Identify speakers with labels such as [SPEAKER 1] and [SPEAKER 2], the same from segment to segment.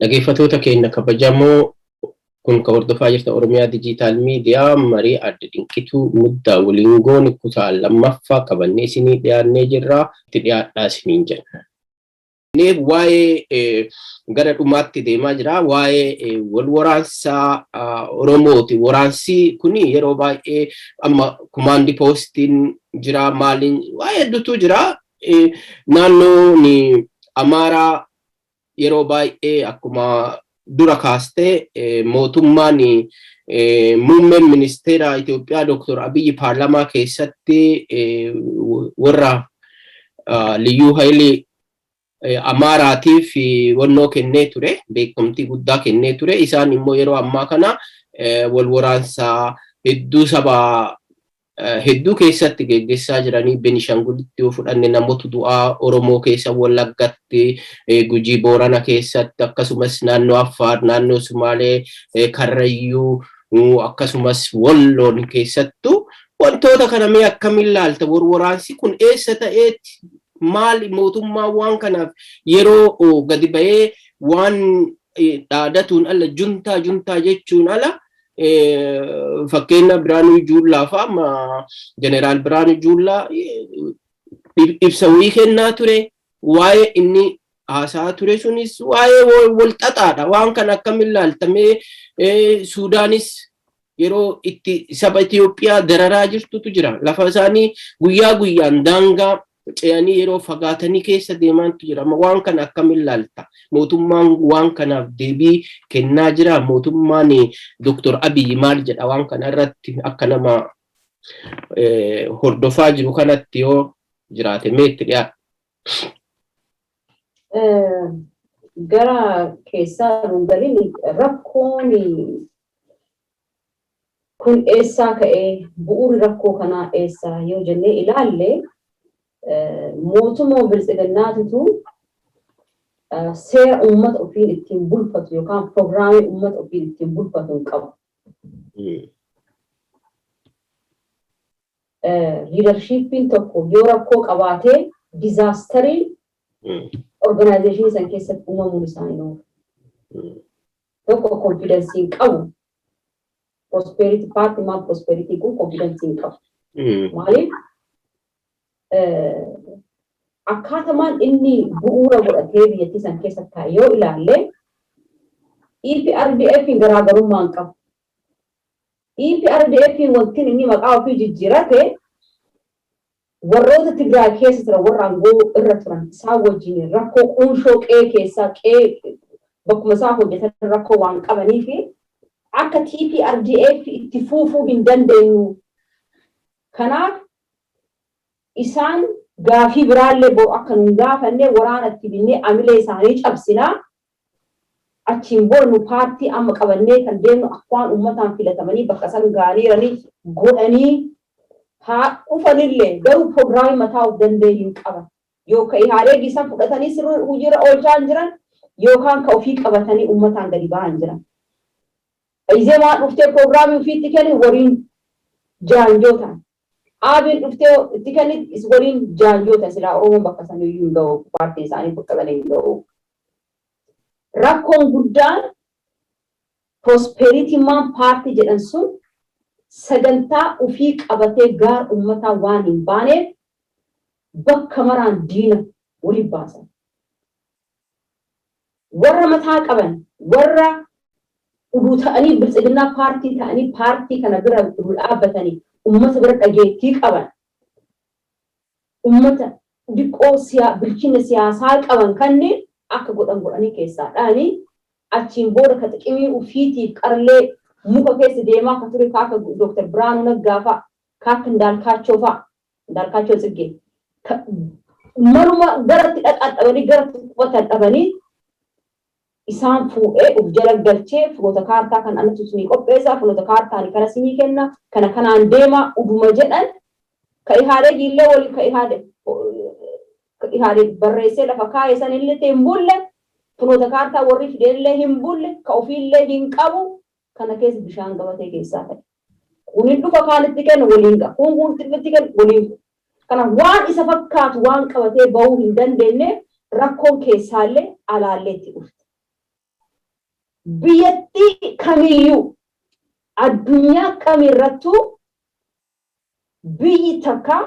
[SPEAKER 1] Dhaggeeffattoota keenya kabajamoo, kun kan hordofaa jirtan Oromiyaa Digital Media. Marii Aadde Dinqituu Muddaa waliin goone kutaa lammaffaa qabannee isinii dhiyaannee jirra. Itti dhiyaadhaa isiniin jenna. Waa'ee gara dhumaatti deemaa jira. Waa'ee wal waraansaa Oromooti. Waraansi kun yeroo baay'ee amma command postiin jira, maaliin waa'ee hedduutu jira. Naannoon Amaaraa yeroo baay'ee akkuma dura kaastee, mootummaan, muummeen ministeera Itoophiyaa Dr. Abiyyi paarlamaa keessatti warra Liyyuu Haayilii Amaaraatiif wannoo kennee ture, beekamtii guddaa kennee ture. Isaan immoo yeroo ammaa kana wal waraansaa hedduu saba hedduu keessatti geggeessaa jiranii. Benishangulitti yoo fudhanne namoota du'aa Oromoo keessa, Wallaggatti, Gujii Boorana keessatti, akkasumas naannoo Affaar, naannoo Sumaalee, Karrayyuu, akkasumas Walloon keessattu. Wantoota kana mee akkamiin ilaalta? Wal waraansi kun eessa ta'eetti? Maali mootummaan waan kanaaf yeroo gadi ba'ee waan dhaadatuun ala, juntaa juntaa jechuun ala? Fakkeenya Biraanuu Juullaa fa'a, Jeneraal Biraanuu Juullaa ibsa wayii kennaa ture. Waa'ee inni haasa'aa ture sunis waa'ee wal xaxaadha. Waan kana akkamiin ilaaltamee? Suudaanis yeroo itti saba Itoophiyaa dararaa jirtutu jira. Lafa isaanii guyyaa guyyaan daangaa ce'anii yeroo fagaatanii keessa deemaantu jira. Amma waan kana akkamiin ilaalta? Mootummaan waan kanaaf deebii kennaa jira? Mootummaan Dr. Abiyyi maal jedha waan kana irratti, akka nama hordofaa jiru kanatti yoo jiraate mee itti dhiyaata?
[SPEAKER 2] Gara keessaa nuun galin, rakkoon kun eessaa ka'ee, bu'uurri rakkoo kanaa eessaa yoo jennee ilaalle, mootummaa biltsiginnaatitu seera uummata ofiin ittiin bulfatu yookaan pirogiraamii uummata ofiin ittiin bulfatu hin qabu. Leadershipiin tokko yoo rakkoo qabaatee, disasteriin organizationii san keessatti uumamuun isaanii oolu. Tokko, confidence hin qabu. Prosperity Party maal, Prosperity kun confidence hin qabu. Maaliif? Akkaatamaan inni bu'uura godhatee biyyattii san keessatti taa'e yoo ilaalle, EPRDF garaagarummaa hin qabu. EPRDF wanti inni maqaa ofii jijjiirate, warroota Tigraay keessa turan, warra aangoo irra turan, isaan wajjin rakkoo qunshoo qe'ee keessaa, qe'ee bakkuma isaa hojjetan rakkoo waan qabanii fi akka TPRDF itti fuufuu hin dandeenyu. Kanaaf isaan gaafii biraallee boru akka nun gaafanne waraana itti binnee amilee isaanii cabsinaa. Achiin booda nu paartii amma qabannee kan deemnu akka waan uummataan filatamanii bakka san gaaniiranii godhanii haa dhufanillee, garuu pirogiraamii mataa of danda'e hin qaban. Yookaan Ihaadeeg isaan fudhatanii sirrii hojiirra oolchaa hin jiran, yookaan ka ofii qabatanii uummataan gadi ba'an jiran. Izeemaan dhuftee pirogiraamii ofiitti kenni waliin jaanjoo ta'an. Aabiin dhuftee itti kenni waliin jaanjoo ta'an. Silaa Oromoon bakka saniyyuu hin ga'u, paartiin isaanii bakka sana hin ga'u. Rakkoon guddaan Prosperity Man Party jedhan sun sagantaa ofii qabatee gaar uummataa waan hin baaneef, bakka maraan diina waliin baasan. Warra mataa qaban, warra uduu ta'anii biltsiginnaa paartii ta'anii, paartii kana bira uduu dhaabbatanii uummata bira dhageettii qaban, uummata diqqoo bilchina siyaasaa qaban kanneen akka godhan godhanii keessaa dha'anii, achiin booda ka xiqimii ufiitiif qarlee muka keessa deemaa ka ture, ka akka Dr. Biraanuu Naggaa fa'a, ka akka Indaalkaachoo fa'a, Indaalkaachoo Tsiggee, manuma garatti dhaqan dhabanii, garatti qubatan dhabanii, isaan fuudhee uf jala galchee, funoota kaartaa kan anatu isinii qopheessaa, funoota kaartaan kana isinii kenna, kana kanaan deema uduma jedhan, ka Ihaadeeg illee wali ka Ihaadeeg barreessee lafa kaa'e san illee hin bulle, funoota kaartaa warri fide illee hin bulle, ka ofiillee hin qabu. Kana keessa bishaan gabatee keessaa ta'e. Kunin dhufa kaanitti kennu waliin ga'a. Kun kun itti kennu waliin ga'a. Kana waan isa fakkaatu waan qabatee bahuu hin dandeenye, rakkoon keessaallee alaallee itti dhufte. Biyyattii kamiyyuu, addunyaa kamirrattuu, biyyi takka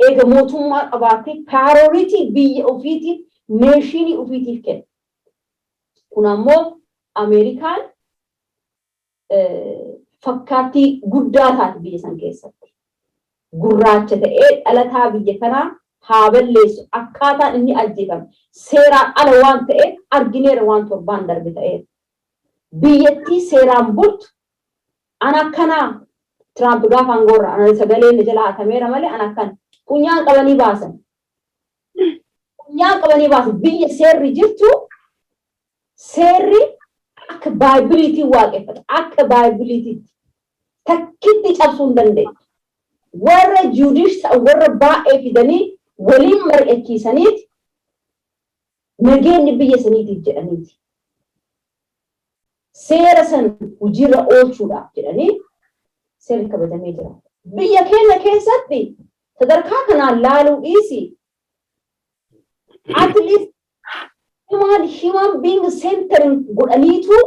[SPEAKER 2] eega mootummaa qabaattee priority biyya ofiitiif, nation ofiitiif kenna. Kun ammoo Ameerikaan fakkaattii guddaa taate biyya san keessatti. Gurraacha ta'ee dhalataa biyya kanaa haa balleessu, akkaataan inni ajjeefame seeraan ala waan ta'eef argineera, waan torbaan darbe ta'eef. Biyyattii seeraan bultu ana akkanaa Tiraamp gaafa aangoorra ana sagalee inni jala hatameera malee ana akkana funyaan qabanii baasan. Funyaan qabanii baasan. Biyya seerri jirtu, seerri akka baaybiliitiin waaqeffata, akka baaybiliitiitti takkitti cabsuu hin dandeenye. Warra judicial ta'an, warra baay'ee fidanii waliin mari'achiisaniiti, nageenyi biyya saniitiif jedhaniiti. Seera san hojiirra oolchuudhaaf jedhanii seerri kabajamee jira. Biyya keenya keessatti sadarkaa kanaan laaluu dhiisi. At least human being centering godhaniitu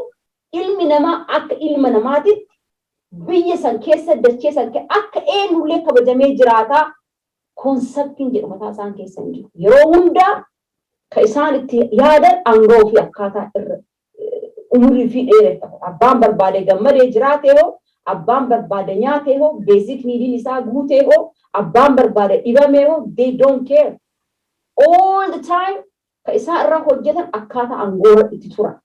[SPEAKER 2] ilmi namaa akka ilma namaatitti biyya san keessa, dachee san akka eenyullee kabajamee jiraataa conceptiin jedhu mataa isaan keessa hin jiru. Yeroo hundaa ka isaan itti yaadan aangoo fi akkaataa irra umurii fi dheereffata. Abbaan barbaade gammadee jiraate hoo, abbaan barbaade nyaate hoo, basic neediin isaa guutee hoo, abbaan barbaade dhibame hoo, they don't care. All the time ka isaan irra hojjetan akkaataa aangoo itti turan.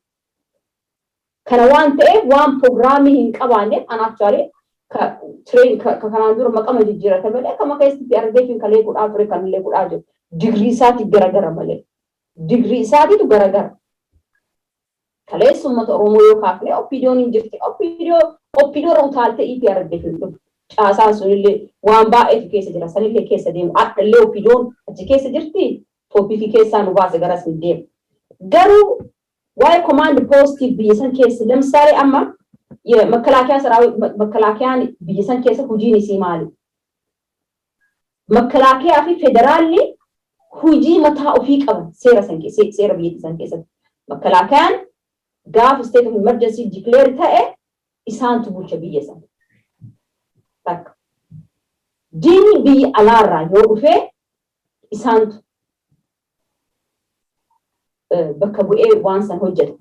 [SPEAKER 2] Kana waan ta'eef, waan program hin qabaanneef, an actually ka train ka kanaan dura maqama jijjiirate malee akkama keessatti argee fi kalee godhaa ture kan illee godhaa jiru. Digrii isaati garagara malee. Digrii isaatiitu garagara. Kaleessa uummata Oromoo yoo kaafne, OPDOn hin jirti. OPDO OPDO irra utaaltee EPRDF hin dhufu. Caasaan sunillee waan baay'eetu keessa jira. Sanillee keessa deemu. Hadhallee OPDOn achi keessa jirti. Topic keessaa nu baase, garas hin deemu. Garuu waa'ee command post biyya san keessa, ለምሳሌ amma መከላከያ ሰራዊት, መከላከያን biyya san keessa hojiin isii maali? Makalaakiyaa fi federaalli hojii mataa ofii qaban seera san keessa, seera biyyattii san keessatti. Makalaakiyaan gaafa state of emergency declare ta'e isaantu bulcha biyya sana. Takka. Diinni biyya alaarraa yoo dhufe isaantu bakka bu'ee waan san hojjeta.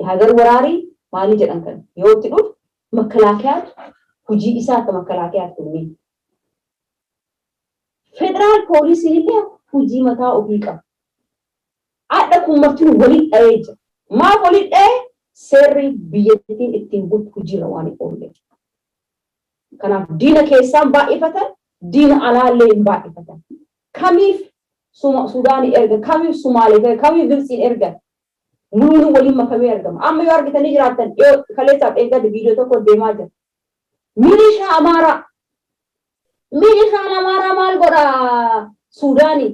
[SPEAKER 2] የሀገር ወራሪ maalii jedhan kan yoo itti dhufu makalaakiyaatu hojii isaa akka makalaakiyaatti kennee. Federaal poolisiin illee hojii mataa ofii qaba. Hadha kun martinuu walitti dhahee jira. Maaf walitti dhahee? Seerri biyyattiin ittiin bultu hojiirra waan hin oolleef. Kanaaf diina keessaan baay'ifatan, diina alaallee hin baay'ifatan. Kamiif Sudaanii erga, kamiif Sumaalee erga, kamiif Gibxiin erga. Muluun waliin makamee argama. Amma yoo argitanii jiraattan, dhiyoo kaleessaaf eeggate viidiyoo tokko deemaa jira. Milishaa Amaaraa. Milishaan Amaaraa maal godha Sudaanii?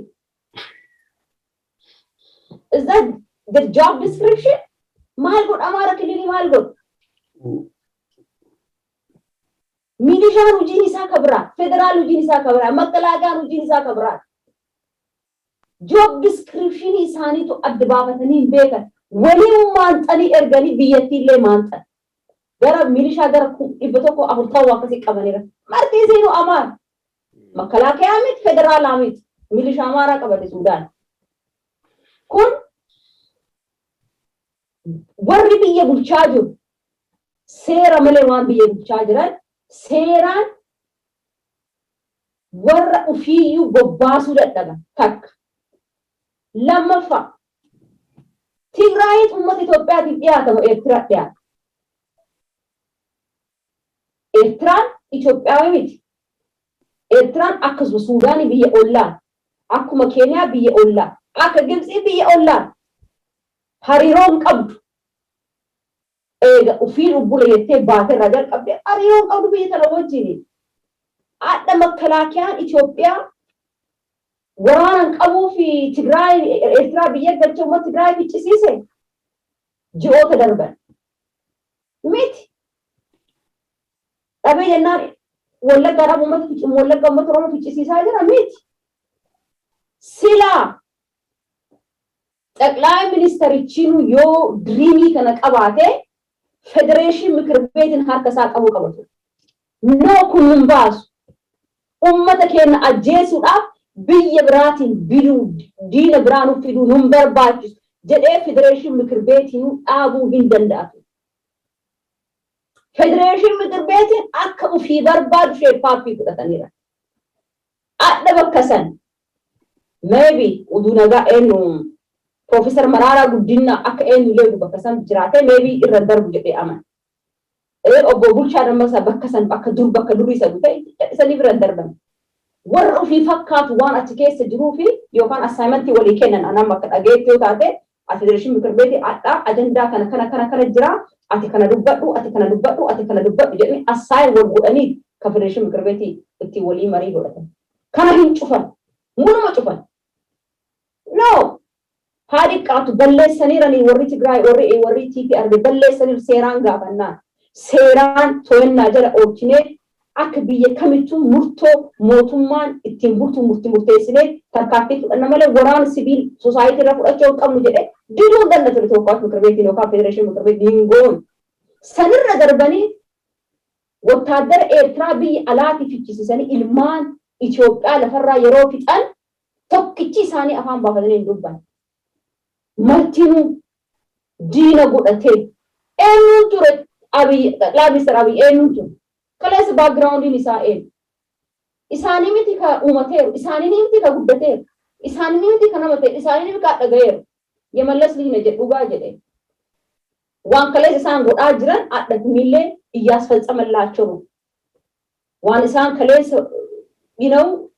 [SPEAKER 2] Is that the job description? Maal godha Amaara kililii maal godha? Milishaan hojiin isaa ka biraa, federaal hojiin isaa ka biraa, makkalaaqaan hojiin isaa ka biraa. Job description isaaniitu adda baafatanii hin beekan. Waliin maanxanii erganii biyyattiillee maanxan. Gara milishaa gara 140 akkasii qabaniira. Marti isiinuu Amaara. Makalaakayaa miti, federaalaa miti. Milishaa Amaaraa qabate Suudaan. Kun warri biyya bulchaa jiru seera malee waan biyya bulchaa jiran, seeraan warra ufiiyyuu bobbaasuu dadhaban takka. Lammaffaa, Tigraayiit uummata Itoophiyaatiif dhiyaatamu Eertiraa dhiyaata? Eertiraan Itoophiyaawii miti. Eertiraan akkasuma Suudaanii biyya ollaa, akkuma Keeniyaa biyya ollaa, akka Gibxii biyya ollaa. Hariiroo hin qabdu. Eega ufiin ubbula jettee baaterraa jalqabdee hariiroo hin qabdu biyya tana wajjin. Hadha makkalaakiyaan Itoophiyaa waraana hin qabuu fi Tigraay Eertiraa biyya galchee uummata Tigraay ficcisiise ji'oota darban. Miti. Dhabee jennaan Wallaggaadhaaf uummata Wallagga uummata Oromoo ficcisiisaa jira miti. Silaa ጠቅላይ ministerichiinuu yoo dreamii kana qabaate, ፌዴሬሽን ምክር ቤትን harka isaa qabuu qabatu. No, kun hin baasu. Ummata keenya ajjeesuudhaaf biyya biraatiin biduu, diina biraa nuuf fiduu nun barbaachisu jedhee ፌዴሬሽን ምክር ቤtiin dhaabuu hin danda'atu. ፌዴሬሽን ምክር ቤtiin akka ofii barbaadu shape upii fudhataniira. Adda bakka san maybe uduu nagaa eenyu Profeesar Maraaraa Guddinaa akka eenyu illee bakka san jiraate, maybe irra darbu jedhee amana. Obbo Bulchaa Dammasaa bakka san bakka dur bakka durii isa ta'e isanii bira darban. Warra ofii fakkaatu waan achi keessa jiruu fi yookaan assignmentii walii kennan anam akka dhageetti yoo taate, ፌዴሬሽን ምክር ቤት adhaa ajandaa kana kana kana kana jira, ati kana dubbadhu, ati kana dubbadhu, ati kana dubbadhu jedhanii assign wal godhanii ka ፌዴሬሽን ምክር ቤት itti walii marii godhatan. Kana hin cufan. Munuma cufan. No. Haa dhiqqaatu, balleessaniiranii warri Tigraay, warri TPRD balleessaniiru, seeraan gaafannaan. Seeraan to'annaa jala oolchinee akka biyya kamittuu murtoo mootummaan ittiin bultu murti murteessinee tarkaanfii fudhanna malee waraana civil society irra fudhachuu hin qabnu jedhee diduu hin danda'u ture tokko ምክር ቤtiin yookaan ፌዴሬሽን ምክር ቤት hin goonu. Sanirra darbanii wattaaddara Eertiraa biyya alaatii fichisiisanii ilmaan Itoophiyaa lafarraa yeroo fixan tokkichi isaanii afaan baafatanii hin dubban. Martinuu diina godhatee eenyuun ture? Abiy, ጠቅላይ ሚኒስትር Abiy eenyuun ture? Kaleessa backgroundiin isaa eenyu? Isaanii miti ka uumateeru, isaanii miti ka guddateeru, isaanii miti ka nama ta'e, isaanii miti ka dhagayeeru. የመለስ ልጅ ነው jedhu dhugaa jedhe. Waan kaleessa isaan godhaa jiran adda kunillee እያስፈጸመላቸው ነው. Waan isaan kaleessa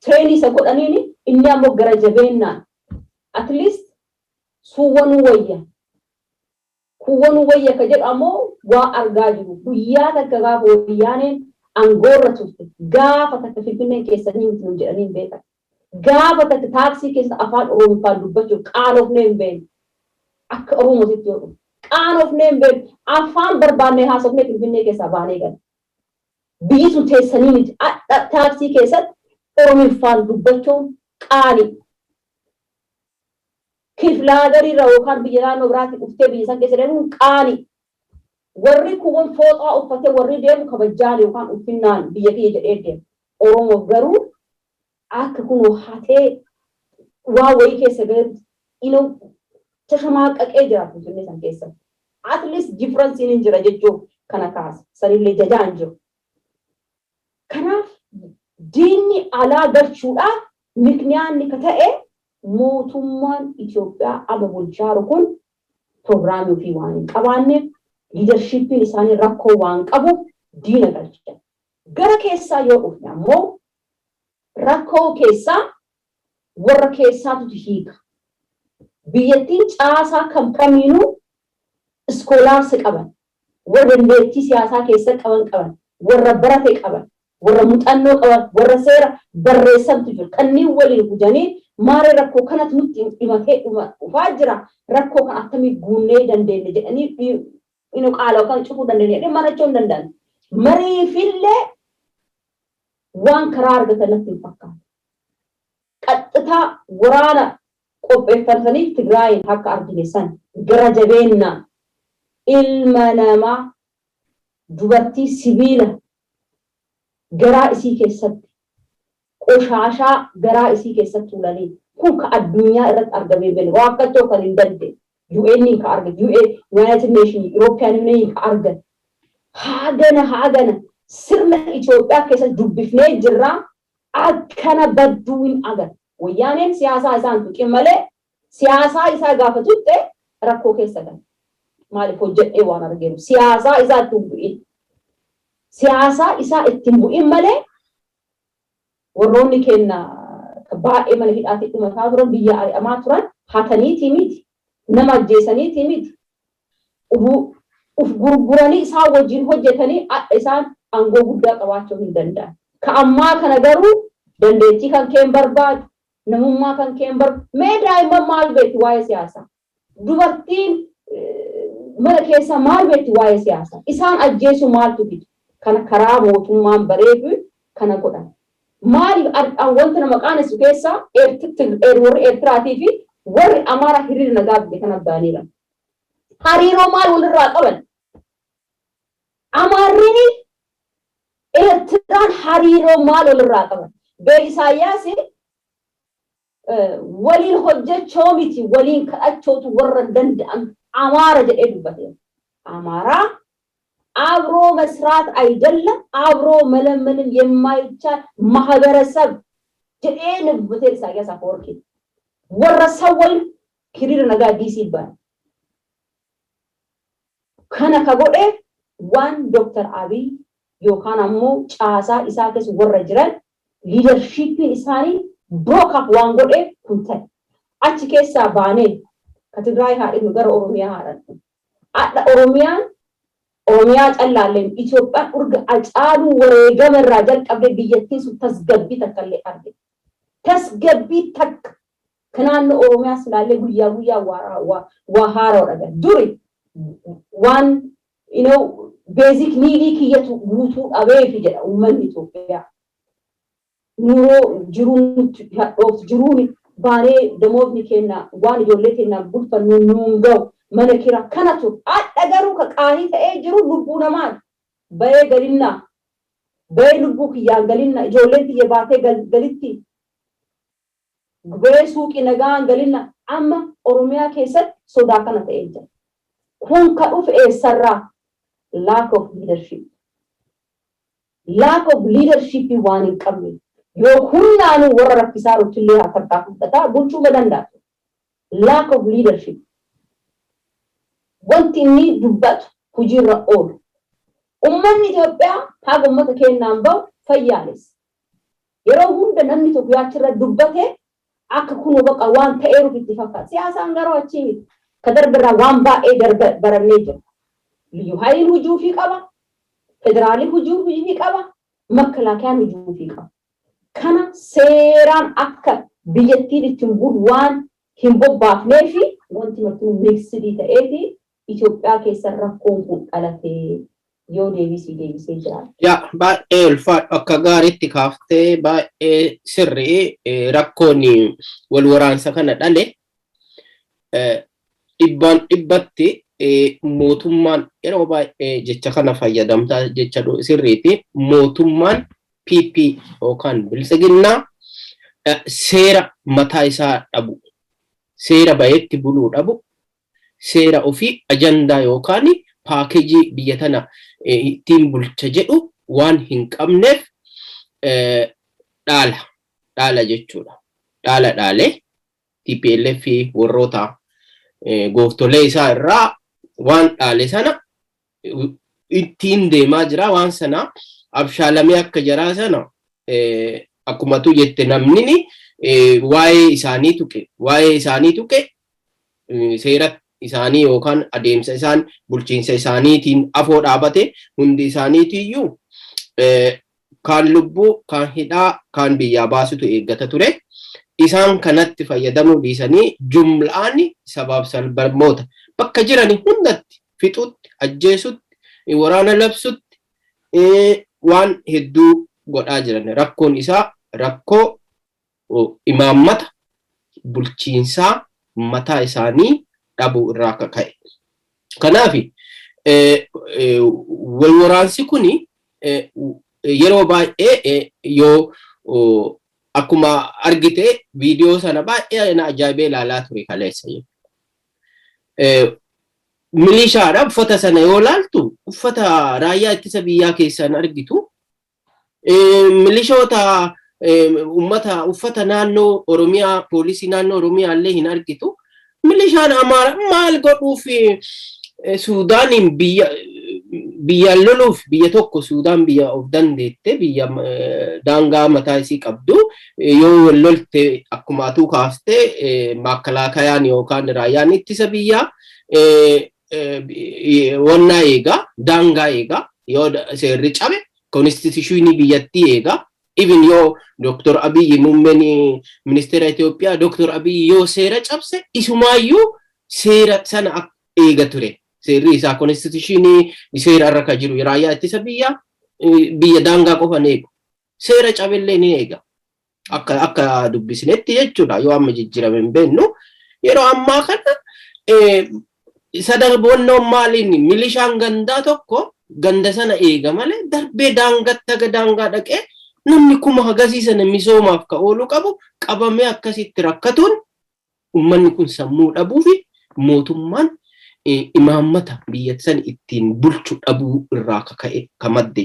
[SPEAKER 2] trainii isa godhaniini inni ammoo gara jabeennaan at least suuwwanuu wayya. Kuwwanuu wayya ka jedhu ammoo waa argaa jiru. Guyyaa takka gaafa wayyaaneen aangoorra turte, gaafa takka Finfinneen keessanii miti nu jedhanii hin beekan. Gaafa takka taaksii keessa afaan Oromoffaan dubbachuuf qaanofnee hin beeknu. Akka Oromootitti yoo dhufu. Qaanofnee hin beeknu. Afaan barbaannee haasofnee Finfinnee keessaa baanee gala. Biyyi sun teessanii miti. Taaksii keessatti Oromoffaan dubbachuun qaanii. ክፍለ ሀገር irraa yookaan biyya naannoo biraatii dhuftee biyya san keessa deemuun qaanii. Warri kuwwan fooxaa uffatee warri deemu kabajaan yookaan uffinnaan biyya kiyya jedhee deema. Oromoof garuu akka kunoo hatee waa wayii keessa galutti tashamaaqaqee jira Finfinnee san keessatti. At least differenceiin hin jira jechuuf kana kaasa. Sanillee jajaa hin jiru. Kanaaf diinni alaa galchuudhaaf mikniyaanni ka ta'e mootummaan Itoophiyaa amma bulchaaru kun piroogiraamii ofii waan hin qabaanneef, leadershipiin isaanii rakkoo waan qabuuf diina galchan. Gara keessaa yoo dhufne ammoo, rakkoo keessaa warra keessaatu hiika. Biyyattiin caasaa kam kamiinuu scholarsi qaban, warra dandeettii siyaasaa keessa qaban qaban, warra barate qaban, warra muuxannoo qaban, warra seera barreessantu jiru. Kanneen waliin hujanii maaree rakkoo kanatu nutti dhimatee dhufaa jira. Rakkoo kan akkamii guunnee dandeenya jedhanii qaala yookaan cufuu dandeenya jedhanii marachuu hin danda'an. Mariifillee waan karaa argatan natti hin fakkaatu. Qaxxitaa waraana qopheeffataniif Tigraayin akka argine san gara jabeennaan ilma namaa, dubartii sibiila garaa isii keessatti, qoshaashaa garaa isii keessatti tuulanii, kun ka addunyaa irratti argamee beenu waakkachoo kan hin dandeenye, UN ka argan, UN, United Nation, European Union ka argan, haagana haagana sirna Itoophiyaa keessatti dubbifnee jirraa akkana badduu hin agarre. Wayyaaneen siyaasaa isaan tuqin malee siyaasaa isaa gaafa tuqxe rakkoo keessa gala. Maaliif hojjedhee waan argeeru siyaasaa isaa ittiin bu'in. Siyaasaa isaa ittiin bu'in malee warroonni kenna baay'ee mana hidhaatti dhumataa turan, biyya ari'amaa turan, hataniitii miti. Nama ajjeesaniitii miti. Uf gurguranii isaan wajjin hojjetanii isaan aangoo guddaa qabaachuu hin danda'an. Ka ammaa kana garuu dandeettii kan keen barbaadu, namummaa kan keen barbaadu, mee daa'imman maal beekti waa'ee siyaasaa? Dubartiin mana keessaa maal beekti waa'ee siyaasaa? Isaan ajjeesu maaltu fida? Kana karaa mootummaan bareedu kana godhan. Maaliif wanta nama qaanessu keessaa warri Eertiraatii fi Warri Amaaraa hiriira nagaa biyya kana ba'aniira. Hariiroo maal walirraa qaban? Amaarrini Eertiraan hariiroo maal walirraa qaban? Isaayyaas waliin hojjechoo miti, waliin kadhachootu warra danda'an Amaara jedhee dubbateera. አማራ አብሮ መስራት አይደለም፣ አብሮ መለመንም የማይቻል ማህበረሰብ jedhee dubbateera Isaayyaas Afwerqii. Warra san waliin hiriira nagaa DC ba'an. Kana ka godhe waan Dr. Abiy yookaan ammoo caasaa isaa keessa warra jiran leadershipiin isaanii broke up waan godheef kun ta'e. Achi keessaa baanee ka Tigraay haa dhibnu, gara Oromiyaa haa dhaqnu. Hadha Oromiyaan, Oromiyaa callaalleen, Itoophiyaan urga Acaaluu wareegama irraa jalqabdee biyyattiin sun tasgabbii takka illee arge. Tasgabbii takka ka naannoo Oromiyaa silaallee guyyaa guyyaa waa haaraa dhagan. Duri waan basic needii kiyyatu guutuu dhabeefi jedha uummanni Itoophiyaa. Nuroo jiruun nutti hadhooftu, jiruun baanee damoofni kenna, waan ijoollee keenyaaf bulfannu nuun ga'u, mana kira kanatu. Hadha garuu ka qaanii ta'ee jiru lubbuu namaati. Bahee galinnaa, bahee lubbuu kiyyaan galinna, ijoolleen tiyya baatee galitti, bahee suuqii nagaan galinna. Amma Oromiyaa keessatti sodaa kana ta'ee jira. Kun ka dhufe eessarraa? Lack of leadership. Lack of leadership waan hin qabne yoo humnaanuu warra rakkisaa illee haa tarkaanfii fudhataa bulchuu ma danda'atu. Lack of leadership. Wanti inni dubbatu hojiirra oolu. Uummanni Itoophiyaa haga uummata keenyaan bahu fayyaalessa. Yeroo hunda namni tokko yaachirra dubbate akka kunoo baqa waan ta'eeruuf itti fakkaata. Siyaasaan garuu achii miti. Ka darbirraa waan baay'ee darba barannee jira. ልዩ ኃይል hujii qaba. Federaalii hujii qaba. Makkalaakiyaan hujii qaba. Kana seeraan akka biyyattiin ittiin bulu waan hin bobbaafnee fi wanti martuu mixedii ta'eeti Itoophiyaa keessa rakkoon kun dhalatee yoo deebisii deebisee jiraate.
[SPEAKER 1] Yaa, baay'ee ulfaadhu, akka gaariitti kaaftee, baay'ee sirrii. Rakkoon wal waraansa kana dhale dhibbaan dhibbatti mootummaan, yeroo baay'ee jecha kana fayyadamtaa, jecha sirriiti, mootummaan PP yookaan biltsiginnaa seera mataa isaa dhabu, seera bayetti buluu dhabu, seera ofii ajandaa yookaan paakeejii biyya tana ittiin bulcha jedhu waan hin qabneef dhaala dhaala jechuudha. Dhaala dhaalee TPLF warroota gooftolee isaa irraa waan dhaale sana ittiin deemaa jira. Waan sana abshaalamee akka jaraa sana, akkuma tu jette, namni waa'ee isaanii tuqe seera isaanii yookaan adeemsa isaan bulchiinsa isaaniitiin afoo dhaabate hundi isaaniitiyyuu kaan lubbuu, kaan hidhaa, kaan biyyaa baasutu eeggata ture. Isaan kanatti fayyadamuu dhiisanii jumlaan sabaaf sablammoota bakka jiran hundatti fixutti, ajjeesutti, waraana labsutti waan hedduu godhaa jiran. Rakkoon isaa rakkoo imaammata bulchiinsaa mataa isaanii dhabuu irraa akka ka'e. Kanaaf wal waraansi kuni yeroo baay'ee yoo akkuma argite viidiyoo sana baay'ee na ajaa'ibee ilaalaa ture kaleessa. Milishaadha, uffata sana yoo laaltu uffata raayyaa ittisa biyyaa keessaan argitu. Milishoota ummata uffata naannoo Oromiyaa, poolisii naannoo Oromiyaa illee hin argitu. Milishaan Amaara maal godhuuf Suudaaniin biyya biyyaan loluuf? Biyya tokko, Suudaan, biyya of dandeette, biyya daangaa mataa isii qabdu yoo wal lolte, akkuma atuu kaaftee, makkalaakayaan yookaan raayyaan ittisa biyyaa wannaa eegaa, daangaa eegaa, yoo seerri cabe constitutionii biyyattii eegaa. Even yoo Dr. Abiyyi, muummeen ministeera Itoophiyaa Dr. Abiyyi, yoo seera cabse isumaayyuu seera sana eega ture. Seerri isaa constitutionii seera irra kan jiru raayyaa ittisa biyyaa biyya daangaa qofan eegu. Seera cabellee ni eega. Akka dubbisnetti jechuudha, yoo amma jijjiirame hin beeknu. Yeroo ammaa kana sadarboonnoon maaliin milishaan gandaa tokko ganda sana eega malee darbee daangatti haga daangaa dhaqee namni kuma hagasii sana misoomaaf ka oolu qabu qabamee akkasitti rakkatuun uummanni kun sammuu dhabuu fi mootummaan imaammata biyya san ittiin bulchu dhabuu irraa kaka'e ka madde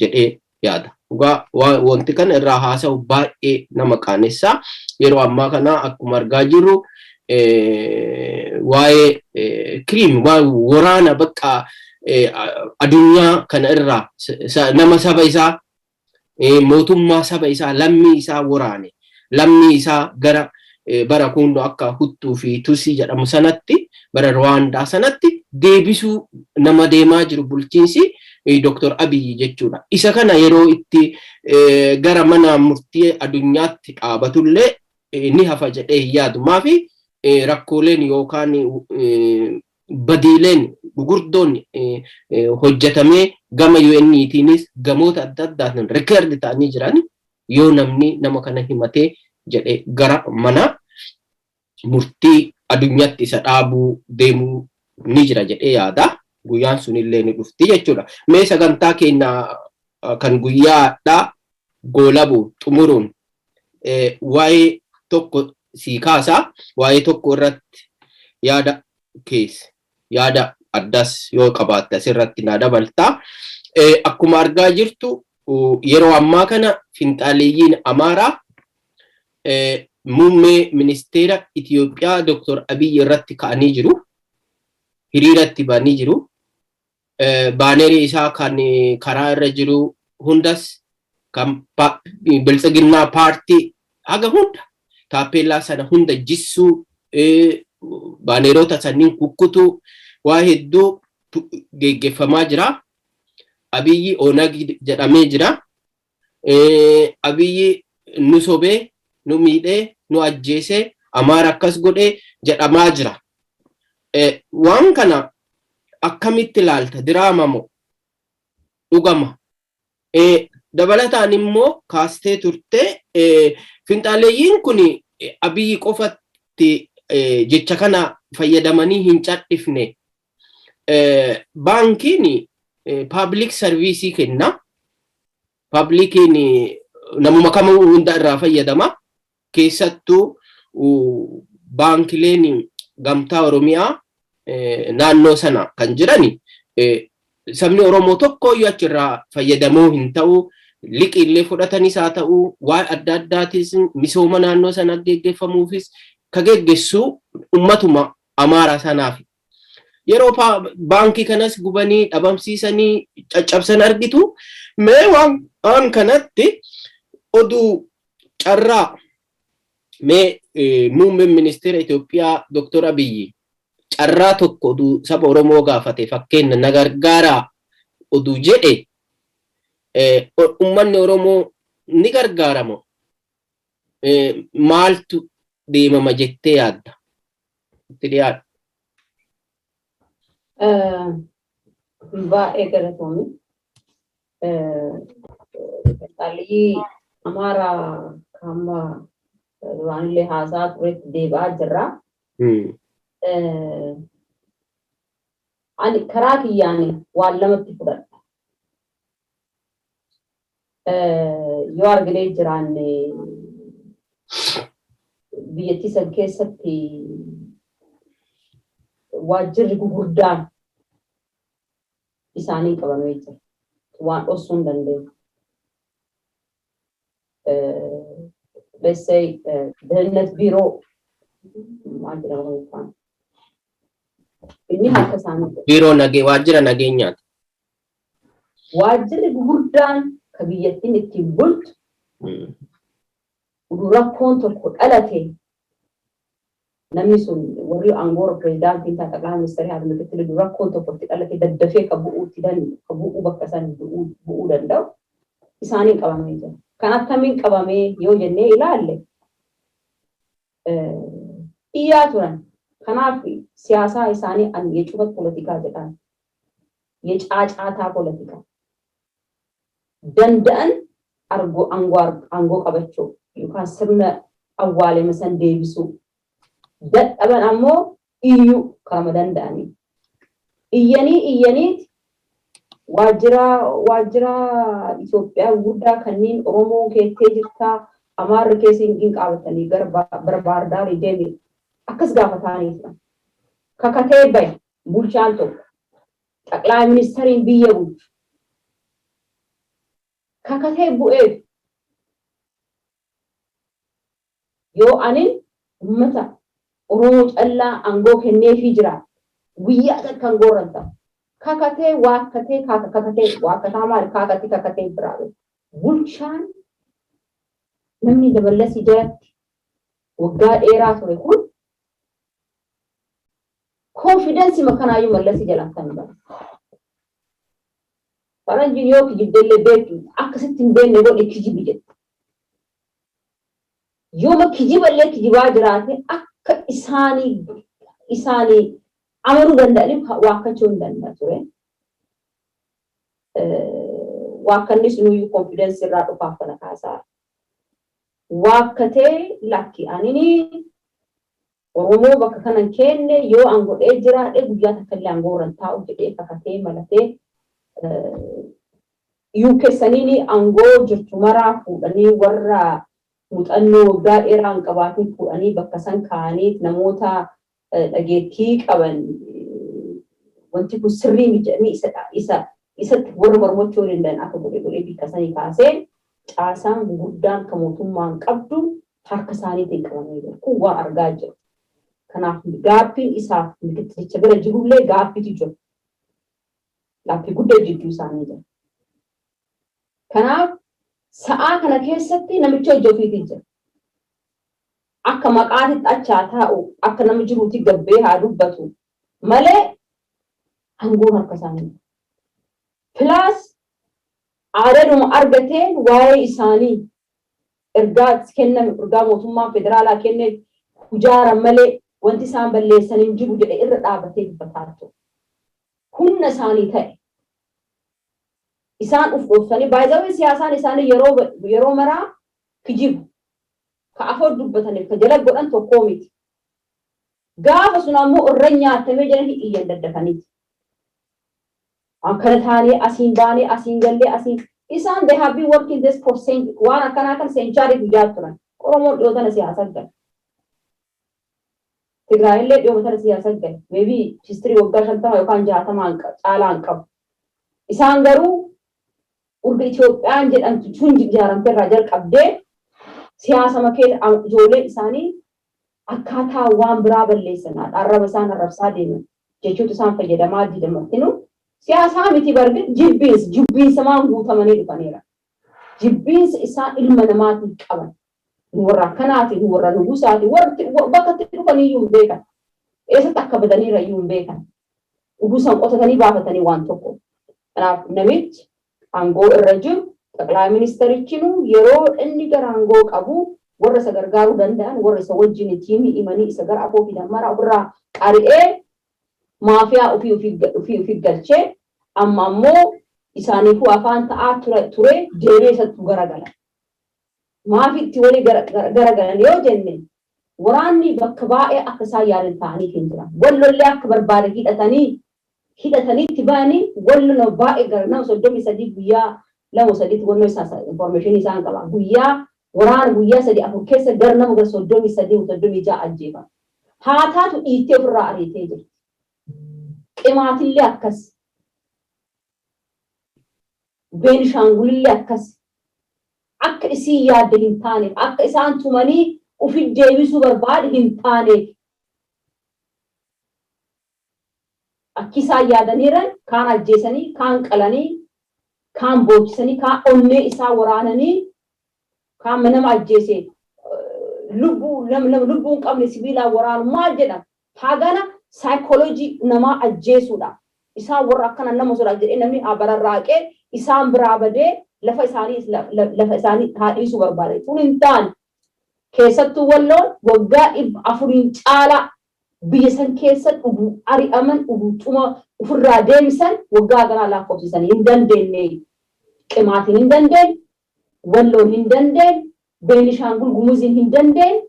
[SPEAKER 1] jedhee yaada. Dhugaa wanti kana irraa haasa'u baay'ee nama qaanessaa. Yeroo ammaa kana akkuma argaa jirru waa'ee crime, waa'ee waraana bakka addunyaa kana irraa nama saba isaa, mootummaa saba isaa, lammii isaa waraane, lammii isaa gara bara kundoo akka Huttuu fi Tusii jedhamu sanatti, bara Rwaandaa sanatti deebisuu nama deemaa jiru bulchiinsi Dr. Abiyyi jechuudha. Isa kana yeroo itti gara mana murtii addunyaatti dhaabatullee ni hafa jedhee hin yaadu. Maafi rakkooleen yookaan badiileen gugurdoon hojjetamee gama UN'tiinis gamoota adda addaatiin record ta'anii jiran, yoo namni nama kana himatee jedhe gara mana murtii addunyaatti isa dhaabuu deemuu ni jira jedhee yaada. Guyyaan sunillee ni dhufti jechuudha. Mee sagantaa keenya kan guyyaadhaa goolabuun xumuruun waa'ee tokko sii kaasaa, waa'ee tokko irratti yaada keessa yaada addas yoo qabaatte asirratti naa dabaltaa. Akkuma argaa jirtu yeroo ammaa kana finxaaleeyyiin Amaaraa muummee ministeera Itiyoophiyaa Dr. Abiyyi irratti ka'anii jiru. Hiriiratti ba'anii jiru. Baanerii isaa kan karaa irra jiru hundas, kan Biltsiginnaa paartii haga hunda taappeellaa sana hunda jissuu, baaneerota sanniin kukkutuu, waa hedduu geggeeffamaa jira. Abiyyi Onag jedhamee jira. Abiyyi nu sobee, nu miidhee, nu ajjeesee, Amaara akkas godhee jedhamaa jira. Waan kana akkamitti ilaalta? Diraama moo dhugama? Dabalataan immoo kaastee turte, finxaaleeyyiin kun Abiyyi qofatti jecha kana fayyadamanii hin cadhifne. Baankiin public service kenna. Publiciin namuma kamuu hunda irraa fayyadama. Keessattuu baankileen gamtaa Oromiyaa naannoo sana kan jirani sabni Oromoo tokko iyyuu achirraa fayyadamuu hin ta'u. Liqii illee fudhatanis haa ta'u, waan adda addaatis misooma naannoo sana geggeeffamuufis ka geggessu ummatuma Amaaraa sanaaf. Yeroo baankii kanas gubanii dhabamsiisanii caccabsan argitu, mee waan kanatti oduu carraa mee muummeen ministeera Itoophiyaa Dr. Abiyyi carraa tokko oduu saba Oromoo gaafate, fakkeenya na gargaaraa oduu jedhe, ummanni Oromoo ni gargaaramo? Maaltu deemama jettee yaadda? Itti dhiyaadhu.
[SPEAKER 2] Baay'ee galatoomi. Qaalii Amaaraa hamma duraanillee haasaa turetti deebi'aa jirra. Ani karaa kiyyaan waan lamatti fudhadha. Yoo arginee jiraanne biyyattii san keessatti waajjirri gugurdaan isaanii qabamee jira. Waan dhoksuu hin dandeenye. Let's say ደህንነት ቢሮ maal jedhama afaan inni harka isaanii jira.
[SPEAKER 1] Biiroo nagee waajjira nageenyaati.
[SPEAKER 2] Waajjirri gugurdaan ka biyyattiin ittiin bultu rakkoon tokko dhalate namni sun warri aangoora pirezidaantiin ta'a, xaqlaa ministeerii haa ta'u, rakkoon tokko itti dhalate daddafee ka bu'uutti ka bu'uu bakka isaan bu'uu danda'u isaaniin qabamee jira. Kan akkamiin qabamee yoo jennee ilaalle, iyyaa turan. Kanaaf siyaasaa isaanii an የጩኸት ፖለቲካ jedhaan. የጫጫታ ፖለቲካ. Danda'an aangoo qabachuu yookaan sirna awwaalema san deebisuu. Dadhaban ammoo iyyuu karama danda'anii. Iyyanii iyyaniiti waajjira Itoophiyaa guddaa kanneen Oromoo keettee jirtaa, Amaarri keessa hin qaabatanii gara Baardaarii deemi akkas gaafataanii turan. Kakatee bahe bulchaan tokko, xaqlaa ministeriin biyya bulchu. Kakatee bu'eef, yoo anin uummata Oromoo callaa aangoo kenneefii jira, guyyaa takka aangoo irra ta'u. Kakatee waakkatee, kakatee waakkataa maali, kaakatti kakatee biraa. Bulchaan namni daballasii jalatti waggaa dheeraa ture kun confidence makanaayyuu Mallasii jalaan kan bara. Faranjiin yoo kijibdellee beektu akkasitti hin beekne godhe kijibi jette. Yooma kijiballee kijibaa jiraate, akka isaanii amanuu danda'aniif waakkachuu hin danda'a ture. Waakkanni sunuyyuu confidence irraa dhufaaf kana kaasaa. Waakkatee, lakki, anini Oromoo bakka kanan kenne, yoo an godhee jiraadhe guyyaa takka illee aangoo irra taa'u jedhee kakatee malatee yuukessaniin aangoo jirtu maraa fuudhanii, warra muuxannoo waggaa dheeraa hin qabaatin fuudhanii bakka san kaa'anii, namoota dhageettii qaban, wanti kun sirrii miti jedhanii isa isatti warra mormachuu danda'an akka godhe godhee bakka sanii kaasee, caasaan gurguddaan kan mootummaan qabdu harka isaaniitiin qabamee jira. Kun waan argaa jiru. Kanaaf gaaffiin isaaf mikittilicha bira jirullee gaaffiitu jira. Gaaffii guddaa jidduu isaanii jira. Kanaaf sa'aa kana keessatti namicha hojii ofiitii jira. Akka maqaatitti achaa taa'u, akka nama jiruutti gabbee haa dubbatu malee aangoon harka isaanii. Plus aadaadhuma argateen waa'ee isaanii ergaa kenname, ergaa mootummaa federaalaa kenne hujaaran malee wanti isaan balleessan hin jiru jedhe irra dhaabbatee dubbataa ture. Humna isaanii ta'e. Isaan uf dhoofsanii baay'ee siyaasaan isaanii yeroo maraa kijibu. Ka afoo dubbataniif ka jala godhan tokkoo miti. Gaafa sun ammoo irra nyaatamee jedhanii iyyan daddafaniiti. Akkana taanee asiin baanee asiin gallee asiin isaan, they have been working this for waan akkanaa kan century guyyaa turan. Oromoon dhiyoo tana siyaasa gale. Tigraayillee dhiyoo tana siyaasa gale. Maybe history waggaa 50 yookaan 60 caalaa hin qabu. Isaan garuu urga Itoophiyaan jedhamtu tun ijaaramte irraa jalqabdee siyaasa makee ijoolleen isaanii akkaataa waan biraa balleessan, arraba isaan arrabsaa deeman, jechoota isaan fayyadamaa didamartinu siyaasaa miti barbi, jibbiinsa maan guutamanii dhufaniira. Jibbiinsa isaan ilma namaatiif qaban. Nu warra akkanaati, nu warra nugusaati, warri bakka itti dhufaniyyuu hin beekan. Eessatti akka badaniira iyyuu hin beekan. Udusan qotatanii baafatanii waan tokko. Kanaaf namichi aangoo irra jiru, xaqlaa ministerichinu, yeroo inni gara aangoo qabu warra isa gargaaruu danda'an, warra isa wajjin team himanii isa gara afoo fidan mara ofirraa ari'ee, maafiyaa ofii ofii galchee, amma ammoo isaaniifuu afaan ta'aa ture deemee isattu garagala. Maaf itti walii garagalan yoo jenne, waraanni bakka baay'ee akka isaan yaadan ta'anii hin jiran. Wallollee akka barbaade hidhatanii itti ba'anii wallo baay'ee gara nama 33 guyyaa lama sadiitti wannoo isaa information isaan qaba. Guyyaa waraana guyyaa sadii afur keessa gara nama gara 33, 36 ajjeefama. Haa taatu, dhiittee ofirraa ariitee jirti. Qimaatillee akkas. Beenishaangulillee akkas. Akka isiin yaadde hin taaneef, akka isaan tumanii ufi deebisuu barbaade hin taaneef. Akki isaan yaadaniiran kaan ajjeesanii, kaan qalanii, kaan boochisanii, kaan onnee isaa waraananii, kaan nama ajjeese lubbuu nama lubbuu hin qabne sibiilaan waraanu maal jedhama. Hagana saayikooloojii namaa ajjeesuudha. Isaan warra akkana nama sodaa jedhee namni haa bararraaqee isaan biraa badee lafa isaanii haa dhiisuu barbaade. Kun hin taane. Keessattuu Walloon waggaa 400n caalaa biyya san keessa dhuguu ari'aman, dhuguu cuma ofirraa deemsan, waggaa ganaa lakkoofsisanii hin dandeenye. Qimaatiin hin dandeenye, Walloon hin dandeenye, Beenishaangul Gumuziin hin dandeenye.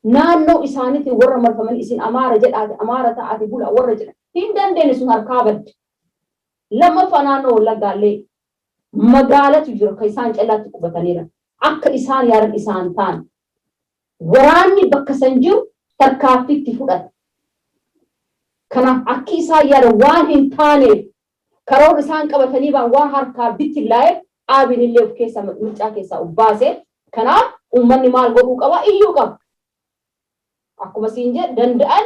[SPEAKER 2] Naannoo isaaniitiin warra marfaman, isin Amaara jedhaati, Amaara ta'aati bula warra jedhan hin dandeenye, sun harkaa badde. Lammaffaa, naannoo Wallaggaallee magaalatu jira kan isaan calaatti qubataniira. Akka isaan yaadan isaan ta'an. Waraanni bakka san jiru tarkaanfiitti fudhate. Kanaaf akki isaan yaadan waan hin taaneef, karoorri isaan qabatanii ba'an waan harkaa bittillaa'eef, Abiin illee of keessaa mircaa keessaa of baase. Kanaaf uummanni maal godhuu qaba? Iyyuu qaba. Akkuma siin jedhe, danda'an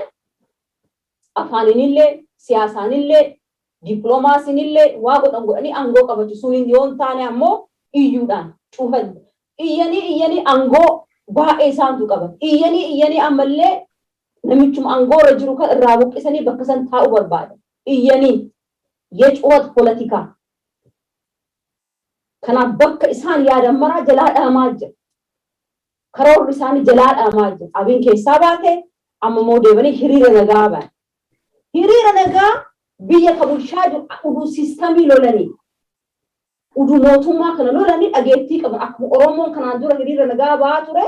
[SPEAKER 2] afaaniinillee, siyaasaanillee, dippiloomaasiinillee waa godhan godhanii aangoo qabachuu. Sun yoo hin taane ammoo iyyuudhaan cufan. Iyyanii iyyanii aangoo baay'ee isaantu qaba. Iyyanii iyyanii ammallee namichuma aangoo irra jiru kan irraa buqqisanii bakka san taa'uu barbaada. Iyyanii የጩኸት ፖለቲካ. Kanaaf bakka isaan yaadan maraa jalaa dhaamaa jira. Karoorri isaanii jalaa dhaamaa jira. Abiin keessaa baate, amma immoo deebanii hiriira nagaa ba'an. Hiriira nagaa biyya ka bulchaa jiru uduu systemii lolanii, uduu mootummaa kana lolanii dhageettii qaban, akkuma Oromoon kanaan dura hiriira nagaa ba'aa ture,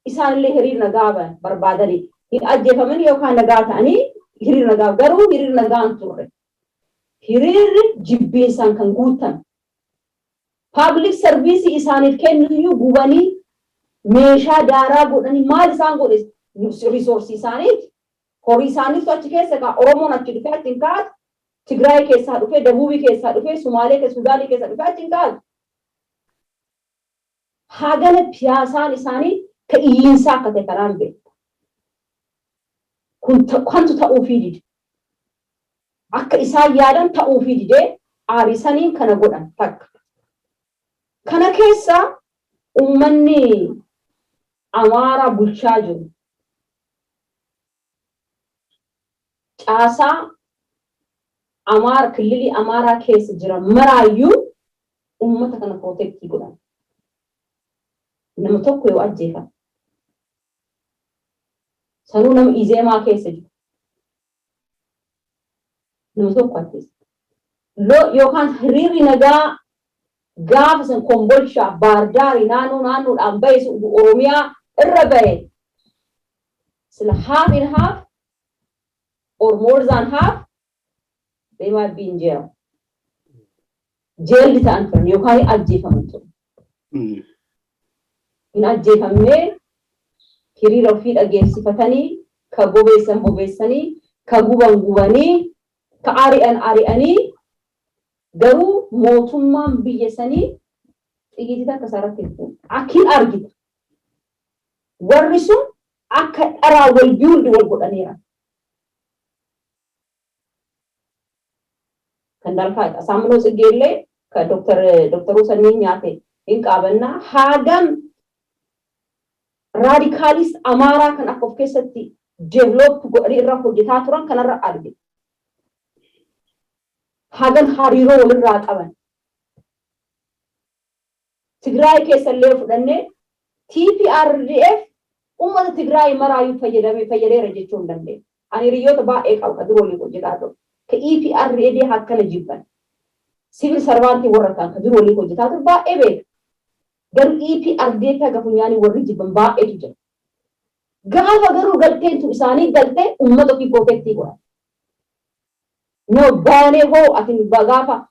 [SPEAKER 2] isaanillee hiriira nagaa ba'an barbaadanii. Hin ajjeefamanii yookaan nagaa ta'anii hiriira nagaa, garuu hiriira nagaa hin turre. Hiriirri jibbiinsaan kan guutame. Public service isaaniif kennuyyuu gubanii, meeshaa daaraa godhanii, maal isaan godhe? Resourceii isaaniiti. Horii isaaniitu achi keessa kaa. Oromoon achi dhufee achi hin kaa'atu. Tigraay keessaa dhufee, Dabuubii keessaa dhufee, Sumaalee keessaa, Sudaanii keessaa dhufee achi hin kaa'atu. Hagana siyaasaan isaanii ka iyyiinsaa akka ta'e kanaan beeku. Kun kantu ta'uufii dide. Akka isaan yaadan ta'uufii didee aarisaniin kana godhan takka. Kana keessa uummanni Amaaraa bulchaa jiru caasaa Amaara kililii Amaaraa keessa jira maraayyuu uummata kana protectii godhan. Nama tokko yoo ajjeefame, sanuu nama Izeemaa keessa jiru, nama tokko ajjeesa. Yookaan hiriirri nagaa gaafa san Kombolshaa, Baardaarii, naannoo naannoodhaan bahe, Oromiyaa irra bahe, sila half in half or more than half, they might be in jail. Jailli ta'an turan yookaan ajjeefaman turan. Hin ajjeefamnee, hiriira ofii dhageessifatanii, ka bobeessan bobeessanii, ka guban gubanii, ka ari'an ari'anii, garuu mootummaan biyya sanii xiyyiitii takka isaarratti hin fuune. Akkin argita. Warri sun akka dharaa wal build wal godhaniira. Kan dalkaa Asaaminoo Tsiggeellee ka doktoruu sanniin nyaate hin qaabannaa, haagam radicalist Amaaraa kan akka of keessatti develop godhanii irra hojjetaa turan kanarra arge. Hagan hariiroo walirraa qaban. Tigraay keessallee fudhannee, TPRDF uummata Tigraay maraayyuu fayyadamee fayyadeera jechuu hin dandeenye. Ani hiriyoota baay'ee qabu ka dura waliin hojjetaa ture. Ka EPRDF akkana jibban. Civil servantii warra ta'an ka dura waliin hojjetaa ture baay'ee beeka. Garuu EPRDF haga funyaanii warri jibban baay'eetu jira. Gaafa garuu galteentu isaanii galtee uummata ofii protectii godhan. No, baanee hoo ati gaafa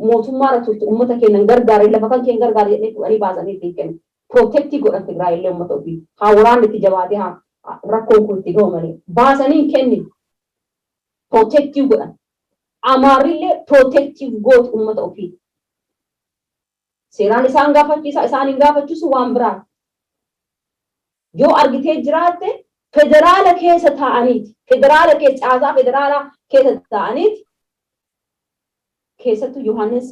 [SPEAKER 2] mootummaarra turte uummata keenya gargaare, lafa kan keenya gargaare jedhanii fudhanii baasanii ittiin kennu. Protectii godhan Tigraay illee uummata ofii. Haa waraanni itti jabaatee, haa rakkoon kun itti gahu malee. Baasanii hin kennin. Protectii godhan. Amaarrillee protectii gooti uummata ofii. Seeraan isaan gaafachiisa, isaan hin gaafachiisu waan biraati. Yoo argitee jiraatte, federaala keessa taa'aniiti. Federaala keessa, caasaa federaalaa keessa taa'aniiti. Keessattuu Yohaannis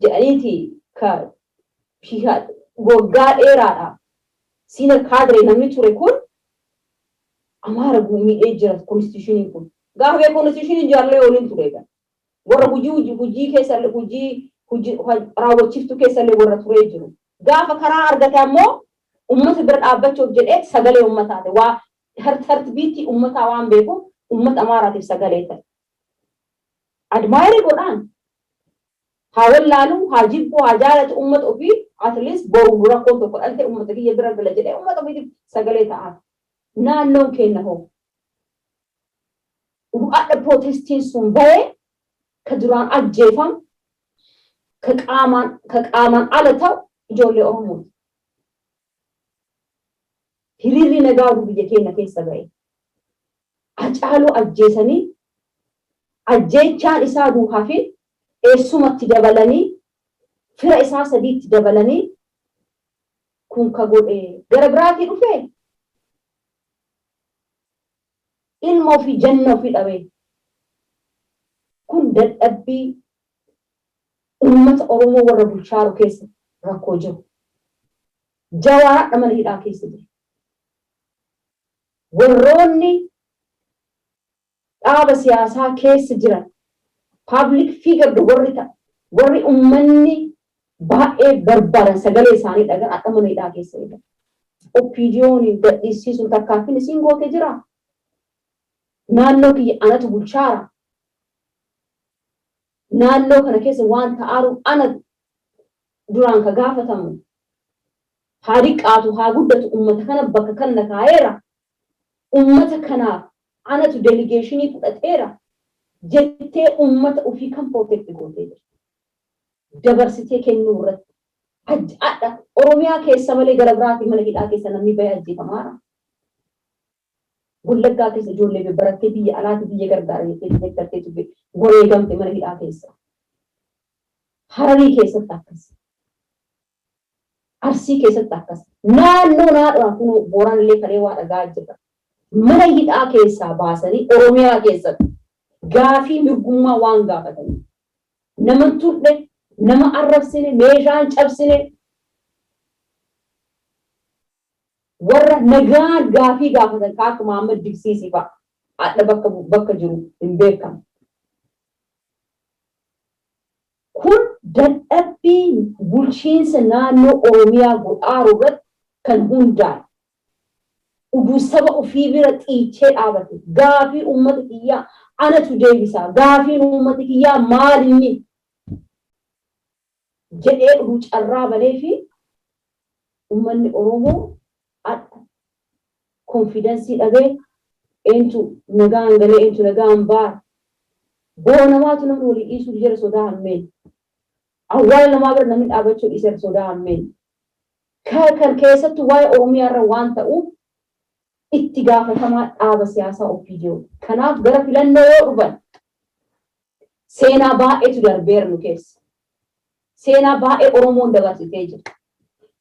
[SPEAKER 2] jedhaniiti ka waggaa dheeraadhaaf senior cadre namni ture kun Amaara miidhee jira constitutioniin kun. Gaafa bee constitutioniin jaarlee waliin ture egaa. Warra hojii keessa, hojii raawwachiiftuu keessallee warra turee jiru. Gaafa karaa argate ammoo uummata bira dhaabbachuuf jedhee sagalee uummataati. Waa heartbeatii uummataa waan beekuuf uummata Amaaraatiif sagalee ta'e. Admire godhaan. Haa wallaalu, haa jibbu, haa jaalatu, uummata ofii at least boru rakkoon tokko dhalte uummata kiyya bira gala jedhee uummata ofiitiif sagalee ta'aaf. Naannoon keenya hoo? Hadha protestiin sun bahee, ka duraan ajjeefamu, ka qaamaan ala ta'u ijoollee Oromooti. Hiriirri nagaa biyya keenya keessa bahe. Hacaaluu ajjeesanii, ajjeechaan isaa duukaa fi eessumatti dabalanii, fira isaa sadiitti dabalanii, kun ka godhe gara biraatii dhufee ilma ofii janna ofii dhabee. Kun dadhabbii uummata Oromoo warra bulchaaru keessa rakkoo jiru. Jawaar mana hidhaa keessa jira. Warroonni dhaaba siyaasaa keessa jiran, public figure warri ta'an, warri uummanni baay'ee barbaadan, sagalee isaanii dhagan hadha mana hidhaa keessa jiran. OPDO'n gadhiisiisuun tarkaanfiin isiin goote jira. Naannoo kiyya anatu bulchaara. Naannoo kana keessa waan ta'aaru ana duraan ka gaafatamu. Haa diqqaatu haa guddatu, uummata kana bakka kana kaa'eera. Uummata kanaaf anatu delegation fudhateera jettee uummata ofii kan protect gootee jirti. Dabarsitee kennuu irratti. Adha Oromiyaa keessa malee gara biraatii mana hidhaa keessa namni bahee ajjeefamaara. Wallaggaa keessa ijoollee barattee biyya alaati biyya gargaara jettee deeggartee wareegamte mana hidhaa keessa. Hararii keessatti akkas. Arsii keessatti akkas. Naannoo naadhaan kun Booraan illee kalee waa dhagaa jirra. Mana hidhaa keessaa baasanii Oromiyaa keessatti gaafii mirgummaa waan gaafatanii. Nama tuqne, nama arrabsine, meeshaan cabsine, warra nagaan gaafii gaafatan ka akka Muhammad Digsiisii fa'a hadha bakka jiru hin beekamu. Kun dadhabbii bulchiinsa naannoo Oromiyaa godhaaru irratti kan hundaa'e. Uduu saba ofii bira xiichee dhaabate, gaafii uummata kiyyaa anatu deebisa, gaafiin uummata kiyyaa maalinni jedhee uduu carraa banee fi uummanni Oromoo adha confidence dhabee, eentu nagaan galee, eentu nagaan baara. Boo namaatu namni walii dhiisuu jira sodaa hammeen. Awwaala namaa bira namni dhaabachuu dhiisera sodaa hammeen. Kan keessattuu waa'ee Oromiyaa irra waan ta'uuf itti gaafatamaa dhaaba siyaasaa OPDO. Kanaaf gara filannoo yoo dhufan, seenaa baay'eetu darbeera nu keessa. Seenaa baay'ee Oromoon dabarsitee jira.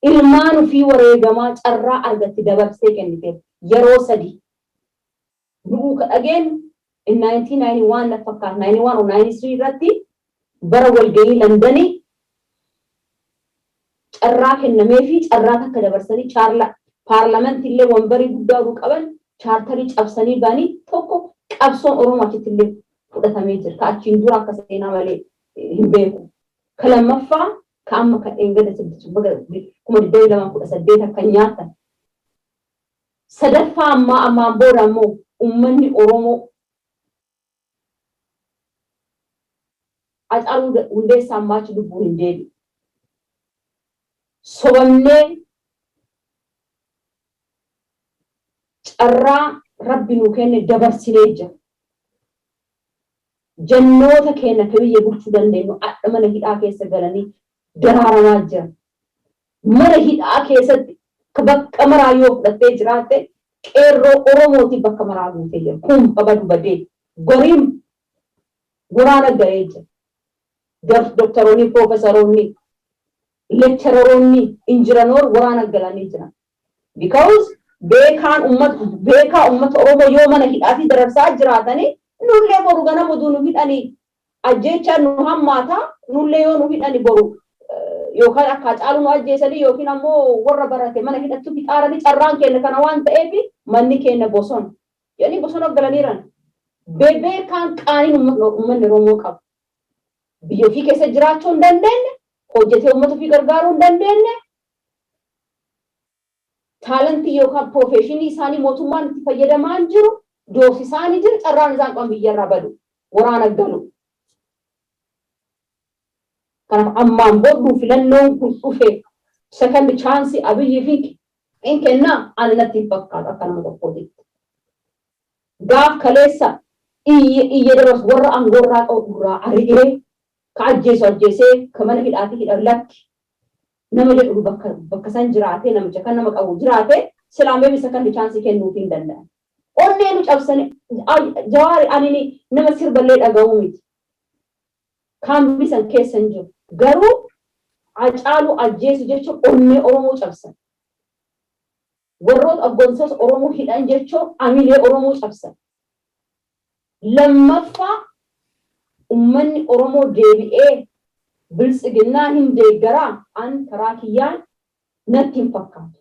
[SPEAKER 2] Ilmaan ofii wareegamaa carraa argatte dabarsitee kenniteef yeroo sadi. Nu'uu ka dhageenyu in 1991 na fakkaata, 91 or 93 irratti, bara walgahii Londonii carraa kennamee fi carraa takka dabarsanii, paarlamentii illee wambarii guddaa oduu qaban charterii cabsanii banii tokko qabsoon Oromoo achitti illee fudhatamee jira. Ka achiin dura akka seenaa malee hin beeku. Ka lammaffaa ka amma ka dheengada 2018 akka nyaatan. Sadaffaa ammaa ammaan booda ammoo uummanni Oromoo Hacaaluu Hundeessaa ammaachi lubbuun hin deebi'u. Sobamnee carraa Rabbi nuu kenne dabarsinee jira. Jannoota keenya ka biyya bulchuu dandeenyu adha mana hidhaa keessa galanii daraaramaa jira. Mana hidhaa keessatti bakka maraa yoo fudhattee jiraatte, qeerroo Oromooti bakka maraa guutee jira. Kun babadu badee goriin waraana gahee jira. Doktoroonni, piroofesaroonni, lectureroonni, injiranoor waraana galanii jiran. Because beekaan uummata, beekaa uummata Oromoo yoo mana hidhaatii dararsaa jiraatanii, nullee boru ganama oduu nu hidhanii ajjeechaan nu hammaataa. Nullee yoo nu hidhani boru yookaan akka Hacaaluu nu ajjeesanii yookiin ammoo warra barate mana hidhattu fixaaranii, carraan keenya kana waan ta'eef manni keenya bosona jedhanii bosona galaniiran. Beekaan qaaniin uummanni Oromoo qabu. Biyya ofii keessa jiraachuu hin dandeenye, hojjetee uummata ofii gargaaruu hin dandeenye, talentii yookaan professionii isaanii mootummaan itti fayyadamaa hin jiru, doorsisaanii jira, carraan isaan qaban biyyarraa badu, waraana galu. Kanaaf ammaan boodduu filannoon kun dhufe, second chance Abiyyi fi Hin kennaa, ani natti hin fakkaatu akka nama tokkootitti. Gaaf kaleessa iyye iyye dabarsu warra aangoorraa qabu irraa ari'ee, ka ajjeesu ajjeesee, ka mana hidhaati hidhan lakki nama jedhu bakka san jiraatee, namicha kan nama qabu jiraate, silaa maybe isa kan chance kennuufii hin danda'an. Onnee nu cabsanii. Jawaari, ani nama sirballee dhaga'uu miti. Kaambii san keessa hin jiru. Garuu Hacaaluu ajjeesu jechuun onnee Oromoo cabsan. Warroota abboonsoota Oromoo hidhan jechuun amilee Oromoo cabsan. Lammaffaa, uummanni Oromoo deebi'ee Biltsiginnaa hin deeggaraa, an karaa kiyyaan natti hin fakkaatu.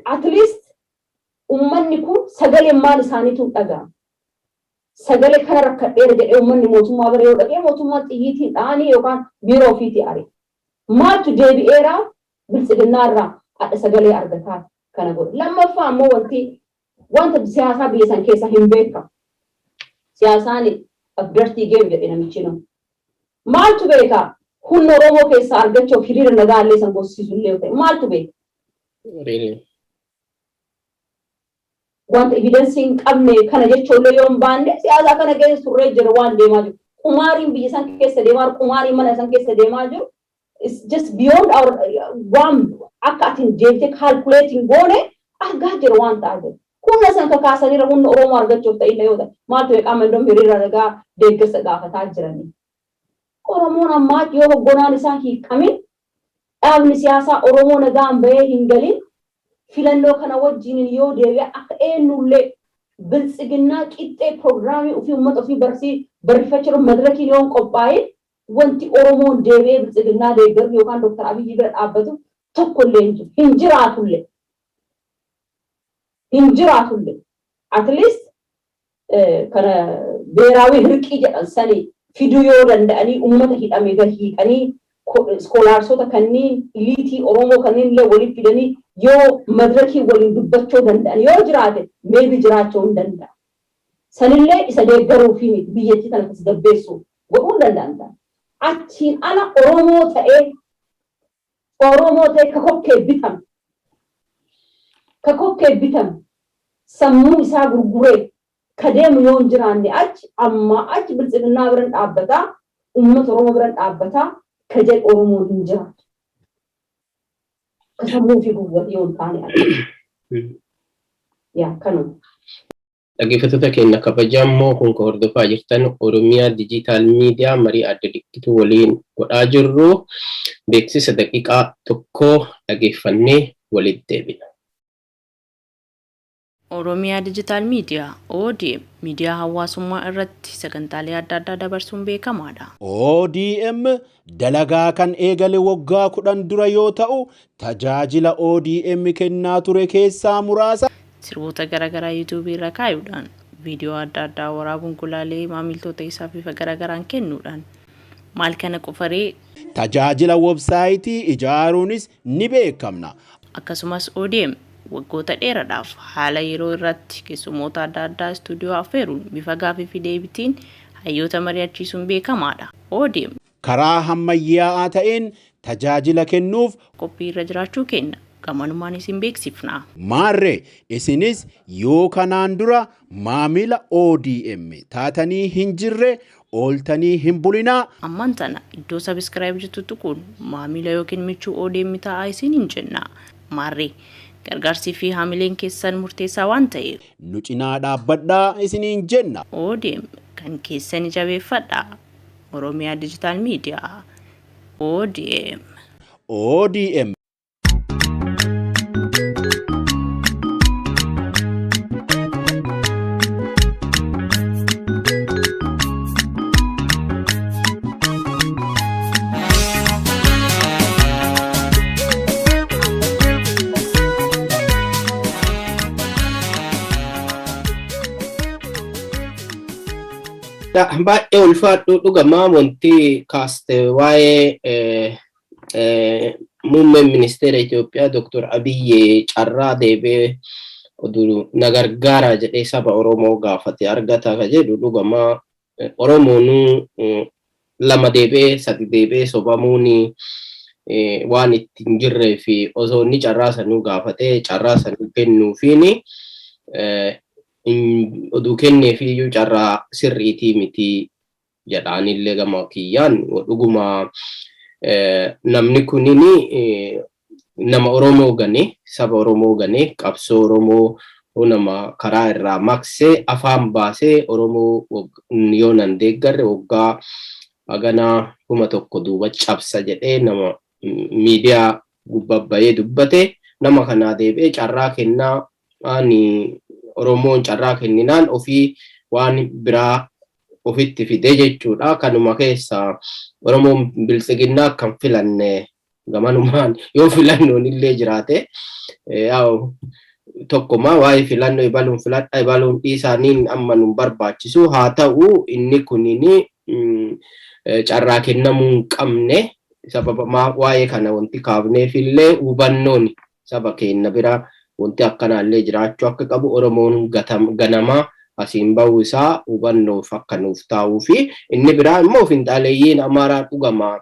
[SPEAKER 2] At least uummanni kun sagalee maal isaaniitu dhaga'ama. Sagalee kana rakkadheera jedhee uummanni mootummaa bira yoo dhaqee, mootummaan xiyyiitiin dha'anii yookaan biiroo ofiitii ari'a. Maaltu deebi'eeraa Biltsiginnaa irraa hadha sagalee argataa kana godhe? Lammaffaa ammoo wanti wanta siyaasaa biyya san keessa hin beekamu. Siyaasaan dirty game jedhe namichi nu. Maaltu beekaa? Humna Oromoo keessaa argachuuf hiriira nagaa illee san goosisu illee ta'e maaltu beeka? Wanta evidence hin qabne kana jechuun yoo hin baanne, siyaasaa kana keessa turree jira, waan deemaa jiru. Qumaariin biyya san keessa deemaa jiru, qumaariin mana san keessa deemaa jiru, it's just beyond our waan akka ati deemtee calculating goone argaa jira waan ta'aa jiru. Humna san kakaasaniira humna Oromoo argachuuf ta'illee yoo ta'e, maaltu beekaa, mandoon hiriira nagaa deeggarsa gaafataa jiranii. Oromoon ammaa yoo hoggonaan isaa hiikamin, dhaabni siyaasaa Oromoo nagaan bahee hin galin, filannoo kana wajjin yoo deebi'e, akka eenyullee Biltsiginnaa qixxee piroogiraamii ofii uummata ofii barsii barreeffachuu madirakiin yoo hin qophaa'in, wanti Oromoon deebi'ee Biltsiginnaa deeggaru yookaan Dooktar Abiyyi bira dhaabbatu tokkollee hin jiru. Hin jiraatullee. Hin jiraatullee. At least kana beeraawii hirqii jedhan sani fiduu yoo danda'anii, uummata hidhame gad hiiqanii, scholarsota kanneen elite Oromoo kanneen illee waliif fidanii yoo madirakii waliin dubbachuu danda'an yoo jiraate, maybe jiraachuu hin danda'a. Sanillee isa deeggaruu fi biyyattii tana tasgabbeessuu godhuu hin danda'an. Achiin ala Oromoo ta'ee ka kokkee bitame sammuu isaa gurguree ka deemu yoo hin jiraanne, achi ammaa achi Biltsiginnaa biran dhaabbataa, uummata Oromoo biran dhaabbataa ka jedhu Oromoon hin jiraatu. Ka sammuu ofii gurgurate yoo hin taane ala. Yaa, kanuma.
[SPEAKER 1] Dhaggeeffattoota keenya kabajamoo, kun ka hordofaa jirtan Oromiyaa Digital Media, marii adda Dinqituu waliin godhaa jirru. Beeksisa daqiiqaa 1 dhageeffannee walitti deebina.
[SPEAKER 3] Oromiyaa Digital Media, ODM, miidiyaa hawaasummaa irratti sagantaalee adda addaa dabarsuun beekamaadha.
[SPEAKER 4] ODM dalagaa kan eegale waggaa 10 dura yoo ta'u, tajaajila ODM kennaa ture keessaa muraasa.
[SPEAKER 3] Sirboota garaagaraa yuutuubii irra kaayuudhaan, viidiyoo adda addaa waraabuun gulaalee maamiltoota isaa bifa garaagaraan kennuudhaan, maal kana qofaree?
[SPEAKER 4] Tajaajila website ijaaruunis ni beekamna.
[SPEAKER 3] Akkasumas ODM waggoota dheeraadhaaf haala yeroo irratti keessummoota adda addaa istuudiyoo affeeruun bifa gaafii fi deebiitiin hayyoota mari'achiisuun beekamaadha. ODM
[SPEAKER 4] Karaa hammayyaa'aa ta'een tajaajila kennuuf
[SPEAKER 3] qophii irra jiraachuu kenna. Gamanumaan isin beeksifna.
[SPEAKER 4] Maarree, isinis yoo kanaan dura maamila ODM taatanii hin jirre, ooltanii hin bulinaa.
[SPEAKER 3] Ammaan tana iddoo subscribe jettu tuquun maamila yookiin michuu ODM ta'aa isin hin jenna. Maarree, gargaarsii fi haamileen keessan murteessaa waan ta'eef
[SPEAKER 4] nu cinaa dhaabbadhaa isiniin jenna.
[SPEAKER 3] ODM kan keessani jabeeffadhaa. Oromiyaa Digital Media, ODM.
[SPEAKER 4] ODM.
[SPEAKER 1] Baay'ee ulfaadhu. Dhugamaa wanti kaaste waa'ee muummeen ministeera Itoophiyaa Dr. Abiyyi carraa deebee oduu na gargaara jedhee saba Oromoo gaafate argata ka jedhu, dhugamaa Oromoonuu lama deebee sadi deebee sobamuun waan itti hin jirree fi osoo inni carraa sanuu gaafatee carraa sanuu kennuufiini oduu kenneefi iyyuu carraa sirriitii miti jedhaanillee gama kiyyaan. Dhuguma namni kunini nama Oromoo gane, saba Oromoo gane, qabsoo Oromoo nama karaa irraa maqsee, afaan baasee, Oromoo yoo nan deeggarre waggaa haganaa 1000 duuba cabsa jedhee nama miidiyaa gubbaa dubbate, nama kanaa deebi'ee carraa kennaa, ani Oromoon carraa kenninaan ofii waan biraa ofitti fide jechuudha. Kanuma keessa Oromoon Biltsiginnaa kan filanne gamanumaan yoo filannoon illee jiraate, tokkuma waa'ee filannoo ibaluun filadha ibaluun dhiisaaniin amma nu barbaachisu. Haa ta'u, inni kunini carraa kennamuu hin qabne. Sababa waa'ee kana wanti kaafneef illee hubannoon saba keenya bira wanti akkanaallee jiraachuu akka qabu, Oromoon ganamaa asiin bahuu isaa hubannoof akka nuuf taa'uu fi inni biraa immoo finxaaleeyyiin Amaaraa dhugama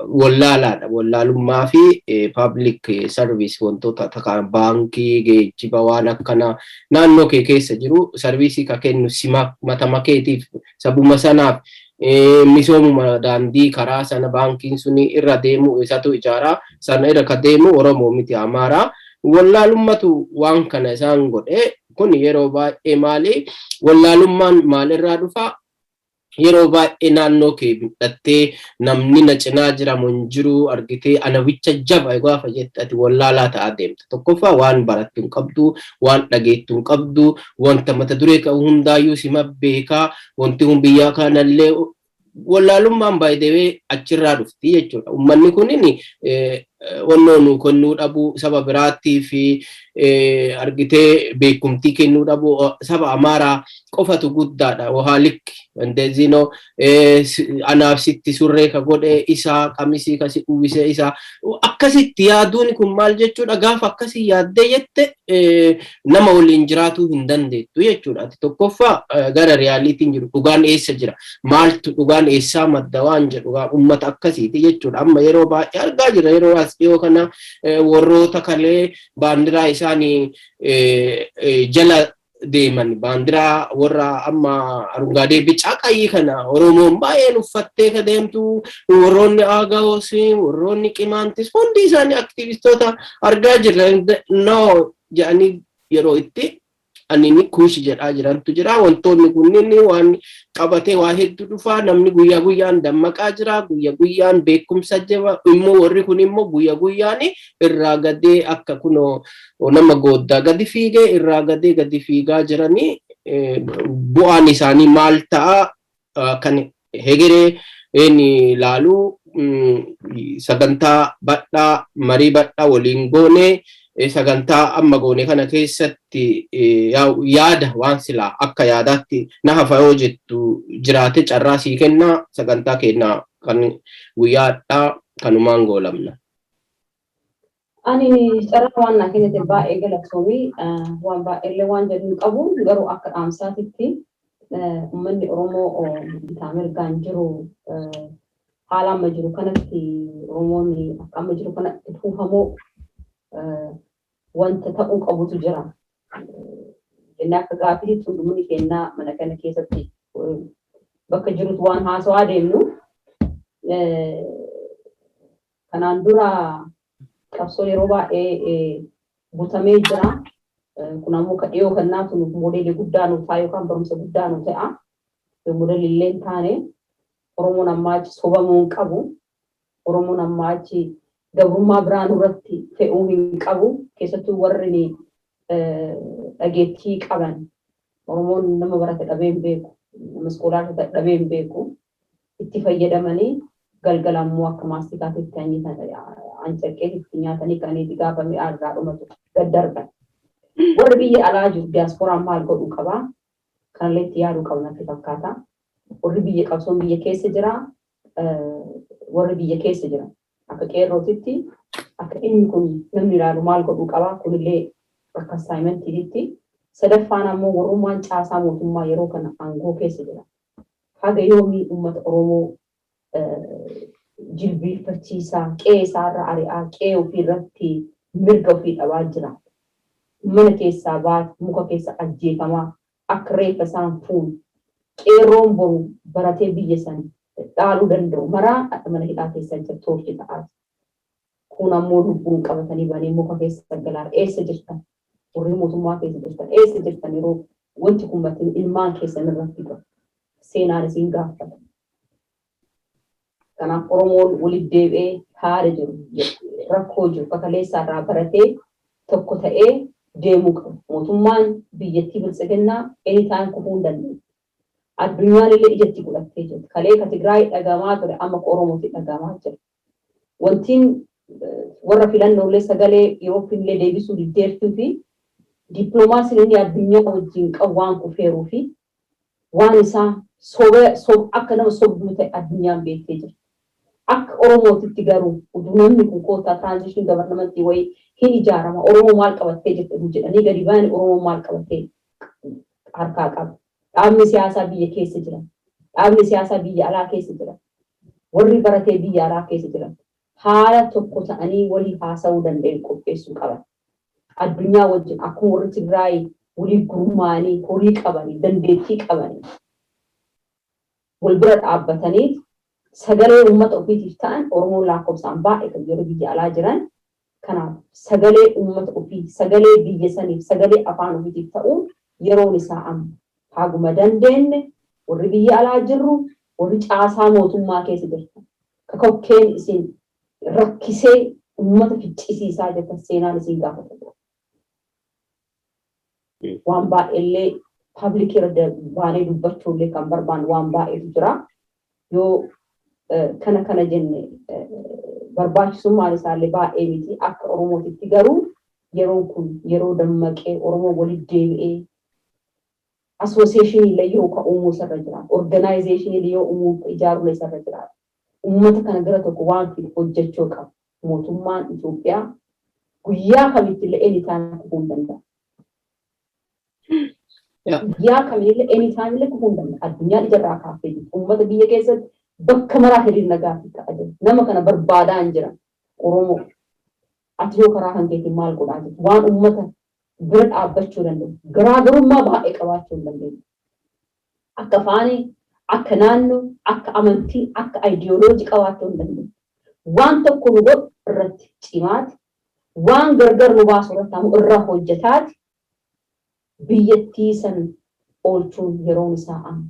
[SPEAKER 1] wallaalaadha. Wallaalummaa fi public service, wantoota akka baankii, geejjiba, waan akkana naannoo kee keessa jiru service ka kennu sima matama keetiif, sabuma sanaaf misoomuma daandii karaa sana baankiin suni irra deemu isatu ijaaraa sana irra ka deemu Oromoo miti, Amaaraa. Wallaalummatu waan kana isaan godhe. Kun yeroo baay'ee maali, wallaalummaan maalirraa dhufa? Yeroo baay'ee naannoo kee midhattee namni na cinaa jiramu hin jiru argitee ana wicha jaba gaafa jette, ati wallaalaa ta'aa deemta. Tokkoffaa, waan barattu hin qabdu, waan dhageettu hin qabdu, wanta mata duree qabu hundaayyuu sima beekaa, wanti kun biyyaa kanallee wallaalummaan baay'ee achirraa dhufti jechuudha. Uummanni kunin wannoo nu kennuu dhabuu, saba biraattii fi argitee beekumtii kennuu dhabuu, saba Amaaraa qofatu guddaadha. Wahaalikki wanteezinoo anaaf sitti surree ka godhe isaa, qamisii kasi uwwise isaa, akkasitti yaaduun kun maal jechuudha? Gaafa akkasii yaaddee jette nama waliin jiraatuu hin dandeettu jechuudha. Ati tokkoffaa gara realityn jiru, dhugaan eessa jira, maaltu dhugaan eessaa madda waan jedhu uummata akkasiiti jechuudha. Amma yeroo baay'ee argaa jira, yeroo as dhiyoo kana warroota kalee baandiraa isaanii jala deeman, baandiraa warra amma አረንጓዴ ቢጫ ቀይ kana Oromoon baay'een uffattee ka deemtu, warroonni Aagawoos, warroonni Qimaantis, hundi isaanii aktivistoota argaa jirra. No jedhanii yeroo itti ani ni kuushi jedhaa jirantu jira. Wantoonni kunniin waan qabatee waa hedduu dhufaa. Namni guyyaa guyyaan dammaqaa jira. Guyyaa guyyaan beekumsa jira. Immoo warri kun immoo guyyaa guyyaan irraa gadee akka kunoo nama gooddaa gadi fiigee irraa gadee gadi fiigaa jiranii, bu'aan isaanii maal ta'a kan hegeree inni ilaaluu sagantaa badhaa, marii badhaa waliin goone. Sagantaa amma goone kana keessatti yaada waan silaa akka yaadaatti na hafa yoo jettu jiraate, carraa sii kennaa. Sagantaa kennaa kan guyyaadhaa kanumaan goolamna.
[SPEAKER 2] Ani carraa waan naa kennite baay'ee galatoomii. Waan baay'eellee waan jedhu hin qabu, garuu akka dhaamsaatitti uummanni Oromoo bitaa mirgaan jiru, haala amma jiru kanatti, Oromoon akka amma jiru kanatti fuufamoo wanta ta'uu qabutu jira. Jennee akka gaaffiitti hundumni kennaa mana kana keessatti bakka jirutu waan haasawaa deemnu. Kanaan dura qabsoon yeroo baay'ee butamee jira. Kun ammoo ka dhiyoo kannaatu nuuf moodeelii guddaa nuuf ta'a yookaan barumsa guddaa nuuf ta'a. Yoo moodeelii illee hin taane, Oromoon ammaa achi sobamuu hin qabu. Oromoon ammaa achi gabrummaa biraa nurratti fe'uu hin qabu. Keessattuu warri dhageettii qaban. Oromoon nama barate dhabee hin beeku. Nama scholar dhabee hin beeku. Itti fayyadamanii galgala ammoo akka maastikaatitti ancaqqeetitti nyaatanii kaniiti gaafa mi'aa irraa dhumatu gad darban. Warri biyya alaa jiru, diyaaspooraan, maal godhuu qabaa? Kanallee itti yaaduu qabu natti fakkaata. Warri biyya qabsoon biyya keessa jira. Warri biyya keessa jira. Akka qeerrootitti akka inni kun namni ilaalu maal godhuu qabaa? Kunillee akka assignmentiitti. Sadaffaan ammoo warrummaan caasaa mootummaa yeroo kana aangoo keessa jira. Haga yoomii uummata Oromoo Jilbiiffachiisaa, qe'ee isaarra ari'aa, qe'ee ofiirratti mirga ofii dhabaa jira. Mana keessaa baate muka keessa ajjeefamaa akka reeffa isaan fuunu. Qeerroon boru baratee biyya san dhaaluu danda'u maraa mana hidhaa keessa jira, toorchi ta'aa. Kun ammoo lubbuun qabatanii banii muka keessa galaara. Eessa jirtan? Warri mootummaa keessa jirtan eessa jirtan yeroo wanti kun matiin ilmaan keessan irratti gahu? Seenaan isin gaafata. Kanaaf Oromoon walitti deebi'ee haala jiru, rakkoo jiru kakaleessaa irraa baratee tokko ta'ee deemuu qaba. Mootummaan biyyattii Biltsiginnaa anytime kufuu hin danda'u. Addunyaan illee ijatti godhattee jirti. Kalee ka Tigraay dhagamaa ture amma ka Oromootti dhagamaa jira. Wantiin warra filannoolee sagalee Yurooppillee deebisuu diddeertuu fi dippiloomaasiin inni addunyaa wajjin qabu waan kufeeruu fi waan isaa soba akka nama sobduu ta'e addunyaan beektee jirti. Akka Oromootitti garuu utuu namni kun koottaa transition governmentii wayii hin ijaarama, Oromoo maal qabattee jirti oduu jedhanii gadi ba'anii, Oromoo maal qabattee harkaa qaba? Dhaabni siyaasaa biyya keessa jira. Dhaabni siyaasaa biyya alaa keessa jira. Warri baratee biyya alaa keessa jira. Haala tokko ta'anii walii haasa'uu danda'an qopheessuu qaban. Addunyaa wajjin akkuma warri Tigraay walii gurmaa'anii, horii qabanii, dandeettii qabanii wal bira dhaabbatanii sagalee uummata ofiitiif ta'an, Oromoon lakkoofsaan baay'ee kan yeroo biyya alaa jiran. Kanaaf sagalee uummata ofii, sagalee biyya saniif, sagalee afaan ofiitiif ta'uun yeroon isaa amma. Haguma dandeenye warri biyya alaa jirru, warri caasaa mootummaa keessa jirtan, kakokkeen isin rakkisee uummata ficcisiisaa jirtan, seenaan isin gaafata. Waan baay'eellee public irra baanee dubbachuullee kan barbaannu waan baay'eetu jira. Yoo kana kana jenne barbaachisummaan isaallee baay'ee miti. Akka Oromootitti garuu yeroon kun yeroo dammaqee Oromoo walitti deebi'ee association illee yoo ka uumuu isarra jira. Organization illee yoo uumuu ijaaruu isarra jira. Uummata kana gara tokko waan fidu hojjechuu qaba. Mootummaan Itoophiyaa guyyaa kamitti illee anytime kufuu hin danda'a. Guyyaa kamillee, anytime illee kufuu hin danda'a. Addunyaan ijarraa kaaftee jirti. Uummata biyya keessatti bakka maraa hiriirna nagaa fi ka'a jira. Nama kana barbaadaa hin jiran. Oromoo, ati yoo karaa kan keetiin maal godhaa jirtu? Waan uummata bira dhaabbachuu danda'u. Garaagarummaa baay'ee qabaachuu hin dandeenyu. Akka afaanii, akka naannoo, akka amantii, akka ayidiyooloojii qabaachuu hin dandeenyu. Waan tokko nu godhu irratti cimaati. Waan gargar nu baasu irratti ammoo irra hojjetaati. Biyyattii san oolchuun yeroon isaa amma.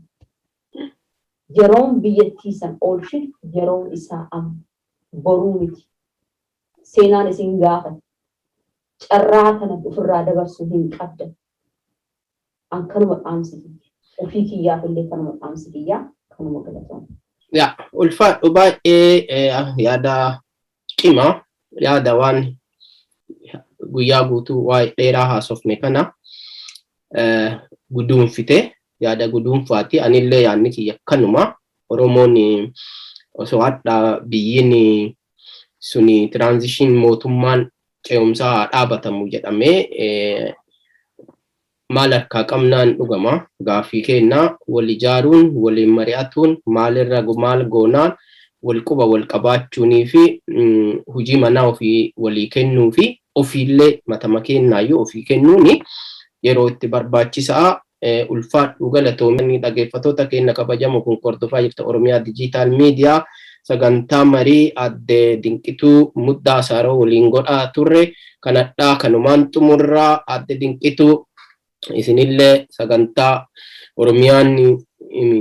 [SPEAKER 2] Yeroon biyyattii san oolchinu yeroon isaa amma. Boruu miti. Seenaan isin gaafata. Carraa kana ofirraa dabarsuu hin qabdan. An kanuma dhaamsi kiyya. Ofii kiyyaaf illee kanuma dhaamsi kiyyaa, kanuma, galatooma.
[SPEAKER 1] Yaa, ulfaadhu baay'ee, yaada cimaa, yaada waan guyyaa guutuu waa'ee dheeraa haasofne kana guduunfite, yaada guduunfaati. Anillee yaadni kiyya kanuma. Oromoon osoo hadha biyyiin suni transition mootummaan ce'umsaa haa dhaabatamu jedhamee maal harkaa qabnaan dhugama gaaffii kennaa wal ijaaruun, waliin mari'atuun, maalirra maal goonaan wal quba wal qabaachuunii fi hojii manaa ofii walii kennuu fi ofiillee matama kennaayyuu ofii kennuuni yeroo itti barbaachisaa. Ulfaadhu, galatoomii. Dhaggeeffattoota keenya kabajamoo, kun hordofaa jirta Oromiyaa Digital Media, sagantaa marii adde Dinqituu Muddaa Saaroo waliin godhaa turre kanadhaa kanumaan xumurraa. Adde Dinqituu, isinillee sagantaa Oromiyaan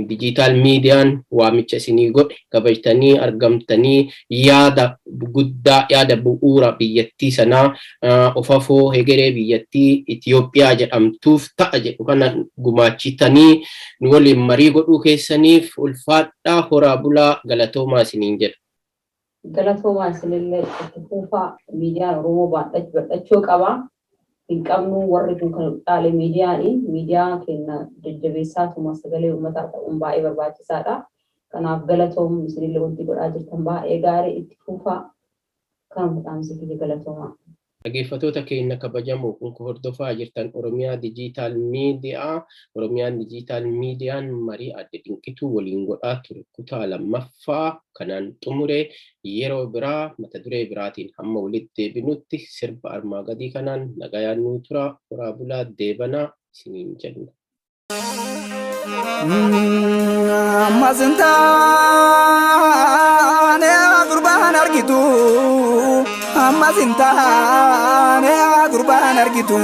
[SPEAKER 1] Digital Mediaan waamicha isinii godhe kabajtanii argamtanii yaada guddaa, yaada bu'uura biyyattii sanaa ofafoo hegeree biyyattii Itoophiyaa jedhamtuuf ta'a jedhu kana gumaachitanii nu waliin marii godhuu keessaniif ulfaadhaa, horaa bulaa, galatoomaa isiniin jedha.
[SPEAKER 2] Galatoomaa isinillee, itti fuufaa. Miidiyaan Oromoo bal'achuu qaba. Hin qabnu, warri kun kan dhaale miidiyaani. Miidiyaa keenya jajjabeessaatuma sagalee uummataa ta'uun baay'ee barbaachisaadha. Kanaaf galatoom, isinillee wanti godhaa jirtan baay'ee gaarii, itti fuufaa. Kanuma dhaamsi kiyya, galatoomaa.
[SPEAKER 1] Dhaggeeffattoota keenya kabajamoo, kun hordofaa jirtan Oromiyaa Dijiitaal Miidiyaa. Oromiyaan Dijiitaal Miidiyaan marii Adde Dinqituu waliin godhaa ture kutaa lammaffaa kanaan xumure. Yeroo biraa mata duree biraatiin hamma walitti deebinutti sirba armaa gadii kanaan nagayaan nuu tura. Horaa bulaa, deebanaa isiniin jenna.
[SPEAKER 5] Ammas hin taane gurbaan argitu, ammas hin taane gurbaan argitu,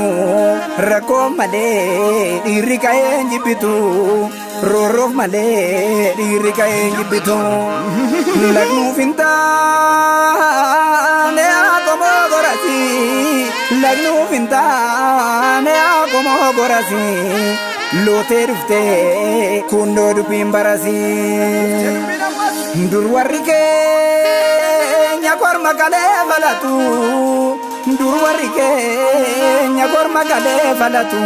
[SPEAKER 5] rakkoo malee dhiirri ka'ee hin jibbitu, roorroof malee dhiirri ka'ee hin jibbitu. Lagnuuf hin taane qomoo gorasi, lagnuuf hin taane qomoo gorasi, lootee dhuftee kundoo dubbiin barasi. Dur warri keenya korma kalee falatu, dur warri keenya korma kalee falatu,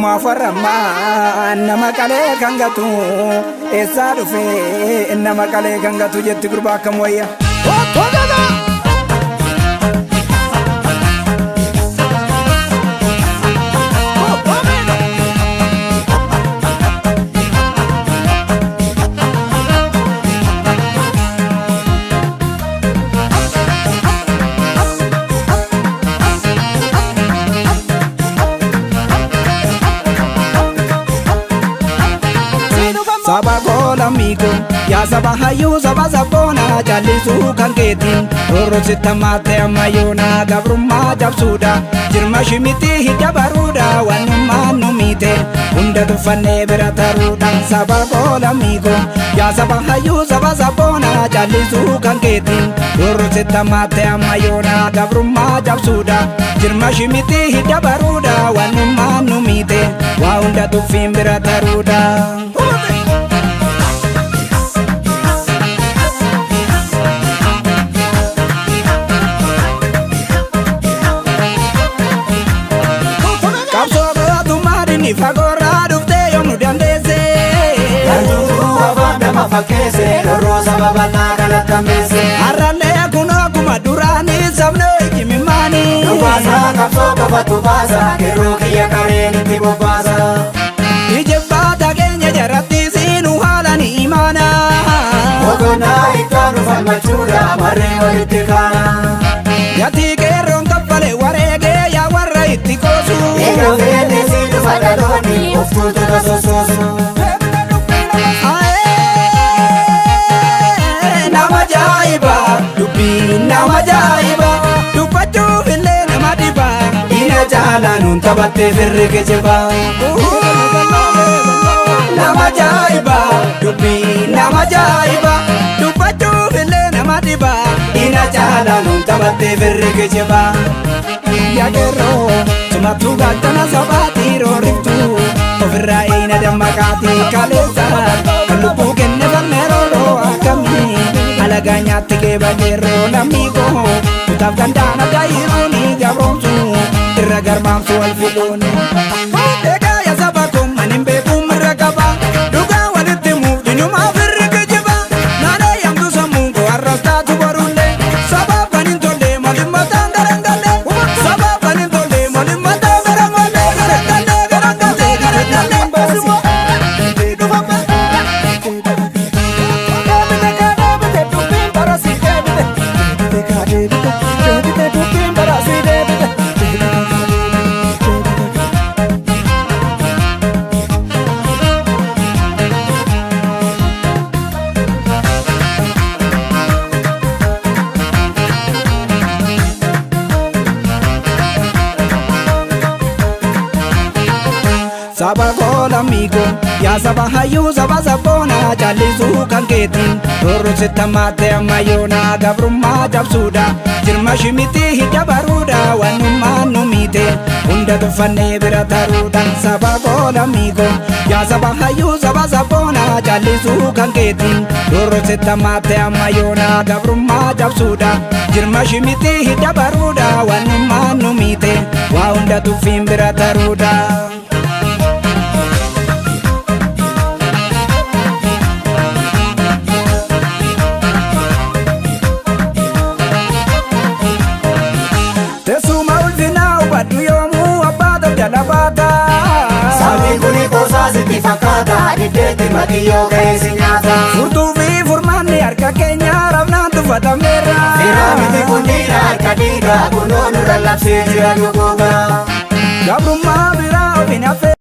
[SPEAKER 5] maaf warra ammaa nama kalee kan gatu, eessaa dhufee nama kalee kan gatu jetti gurbaa akkam wayya. Saba koo lammii koo, yaa saba hayyuu, saba sabboonaa, callisuu kan keetiin roorrositti hammaatte ammayyoonaa. Gabrummaa cabsuudha, jirma shimitti hidda baruudha, wannummaan nu miite hunda tuffannee bira taruudha. Saba koo lammii koo, yaa saba hayyuu, saba sabboonaa, callisuu kan keetiin roorrositti hammaatte ammayyoonaa. Gabrummaa cabsuudha, jirma shimitti hidda baruudha, wannummaan nu miite waa hunda tuffiin bira taruudha. Qabsoo gootummaa dinni fagoorraa dhuftee yoom nu dandeesse.
[SPEAKER 6] Gartuutuu afaan nama fakkeesse, roorroo saba bal'aa kanatti.
[SPEAKER 5] Har'allee kun akkuma duraanii sabni jimimmaanii.
[SPEAKER 6] Dhugaasa qabsoo qofatu baasa, qeerroo kiyya qareen itti bobbaasa.
[SPEAKER 5] Ijibbaata keenya jaratti siinuu haala ni imaana.
[SPEAKER 6] Boqonnaa ittaanu falmachuudha, marree walitti kaana.
[SPEAKER 5] Gatii qeerroon kaffale wareegee yaa warra itti qoosu.
[SPEAKER 6] Egaa feene si dhufa dhaloonni of tuutu sossoosu.
[SPEAKER 5] Aee, nama ajaa'iba, dubbii nama ajaa'iba, dubbachuuf illee nama dhiba.
[SPEAKER 6] Ina jaalaa nuun taphattee firri geejjiba.
[SPEAKER 5] Nama ajaa'iba, dubbii nama ajaa'iba, dubbachuuf illee nama dhiba.
[SPEAKER 6] Ina jaalaa nuun taphattee firri geejjiba.
[SPEAKER 5] Yaa qeerroo, sumattuu gaachana sabaati roorriftu, ofirraa eena dammaqaati kaleessa, kan lubbuu kenne falmee roorroo akkamii alagaa nyaatti geeba. Qeerroo lammii koo, kutaaf gandaan adda hiruuni gabroomsu irra garmaamsu wal filuuni. Egaa yaa saba koo, ani hin beeku mirra qaba, dhugaa walitti muuf dinumaa firri geejjiba, naannoo yamtu sammuun koo har'as taatu borullee, sabaaf kan hin tolle maaliif mataan garangalee, sabaaf kan hin tolle maaliif mataan garangalee, garangalee, garangalee, garangalee. Saba koo lammii koo, yaa saba hayyuu, saba sabboonaa, callisuu kan keetiin roorrositti hammaatte ammayyoonaa. Gabrummaa cabsuudha, jirma shimitti hidda baruudha, wannummaan nu miite hunda tuffannee bira taruudha. Saba koo lammii koo, yaa saba hayyuu, saba sabboonaa, callisuu kan keetiin roorrositti hammaatte ammayyoonaa. Gabrummaa cabsuudha, jirma shimitti hidda baruudha, wannummaan nu miite waa hunda tuffiin bira taruudha. jala baata.
[SPEAKER 6] Sabni kuni qoosaa sitti fakkaata, diddeetti matiyyoo ka'ee si nyaata.
[SPEAKER 5] Furtuu fi furmaanni harka keenya rabnaan tuffatamneerra.
[SPEAKER 6] Firaa miti kun dhiira harka dhiigaa, kunoo nurra labsee jira duguugaa.
[SPEAKER 5] Gabrummaa biraa of hin affeerre.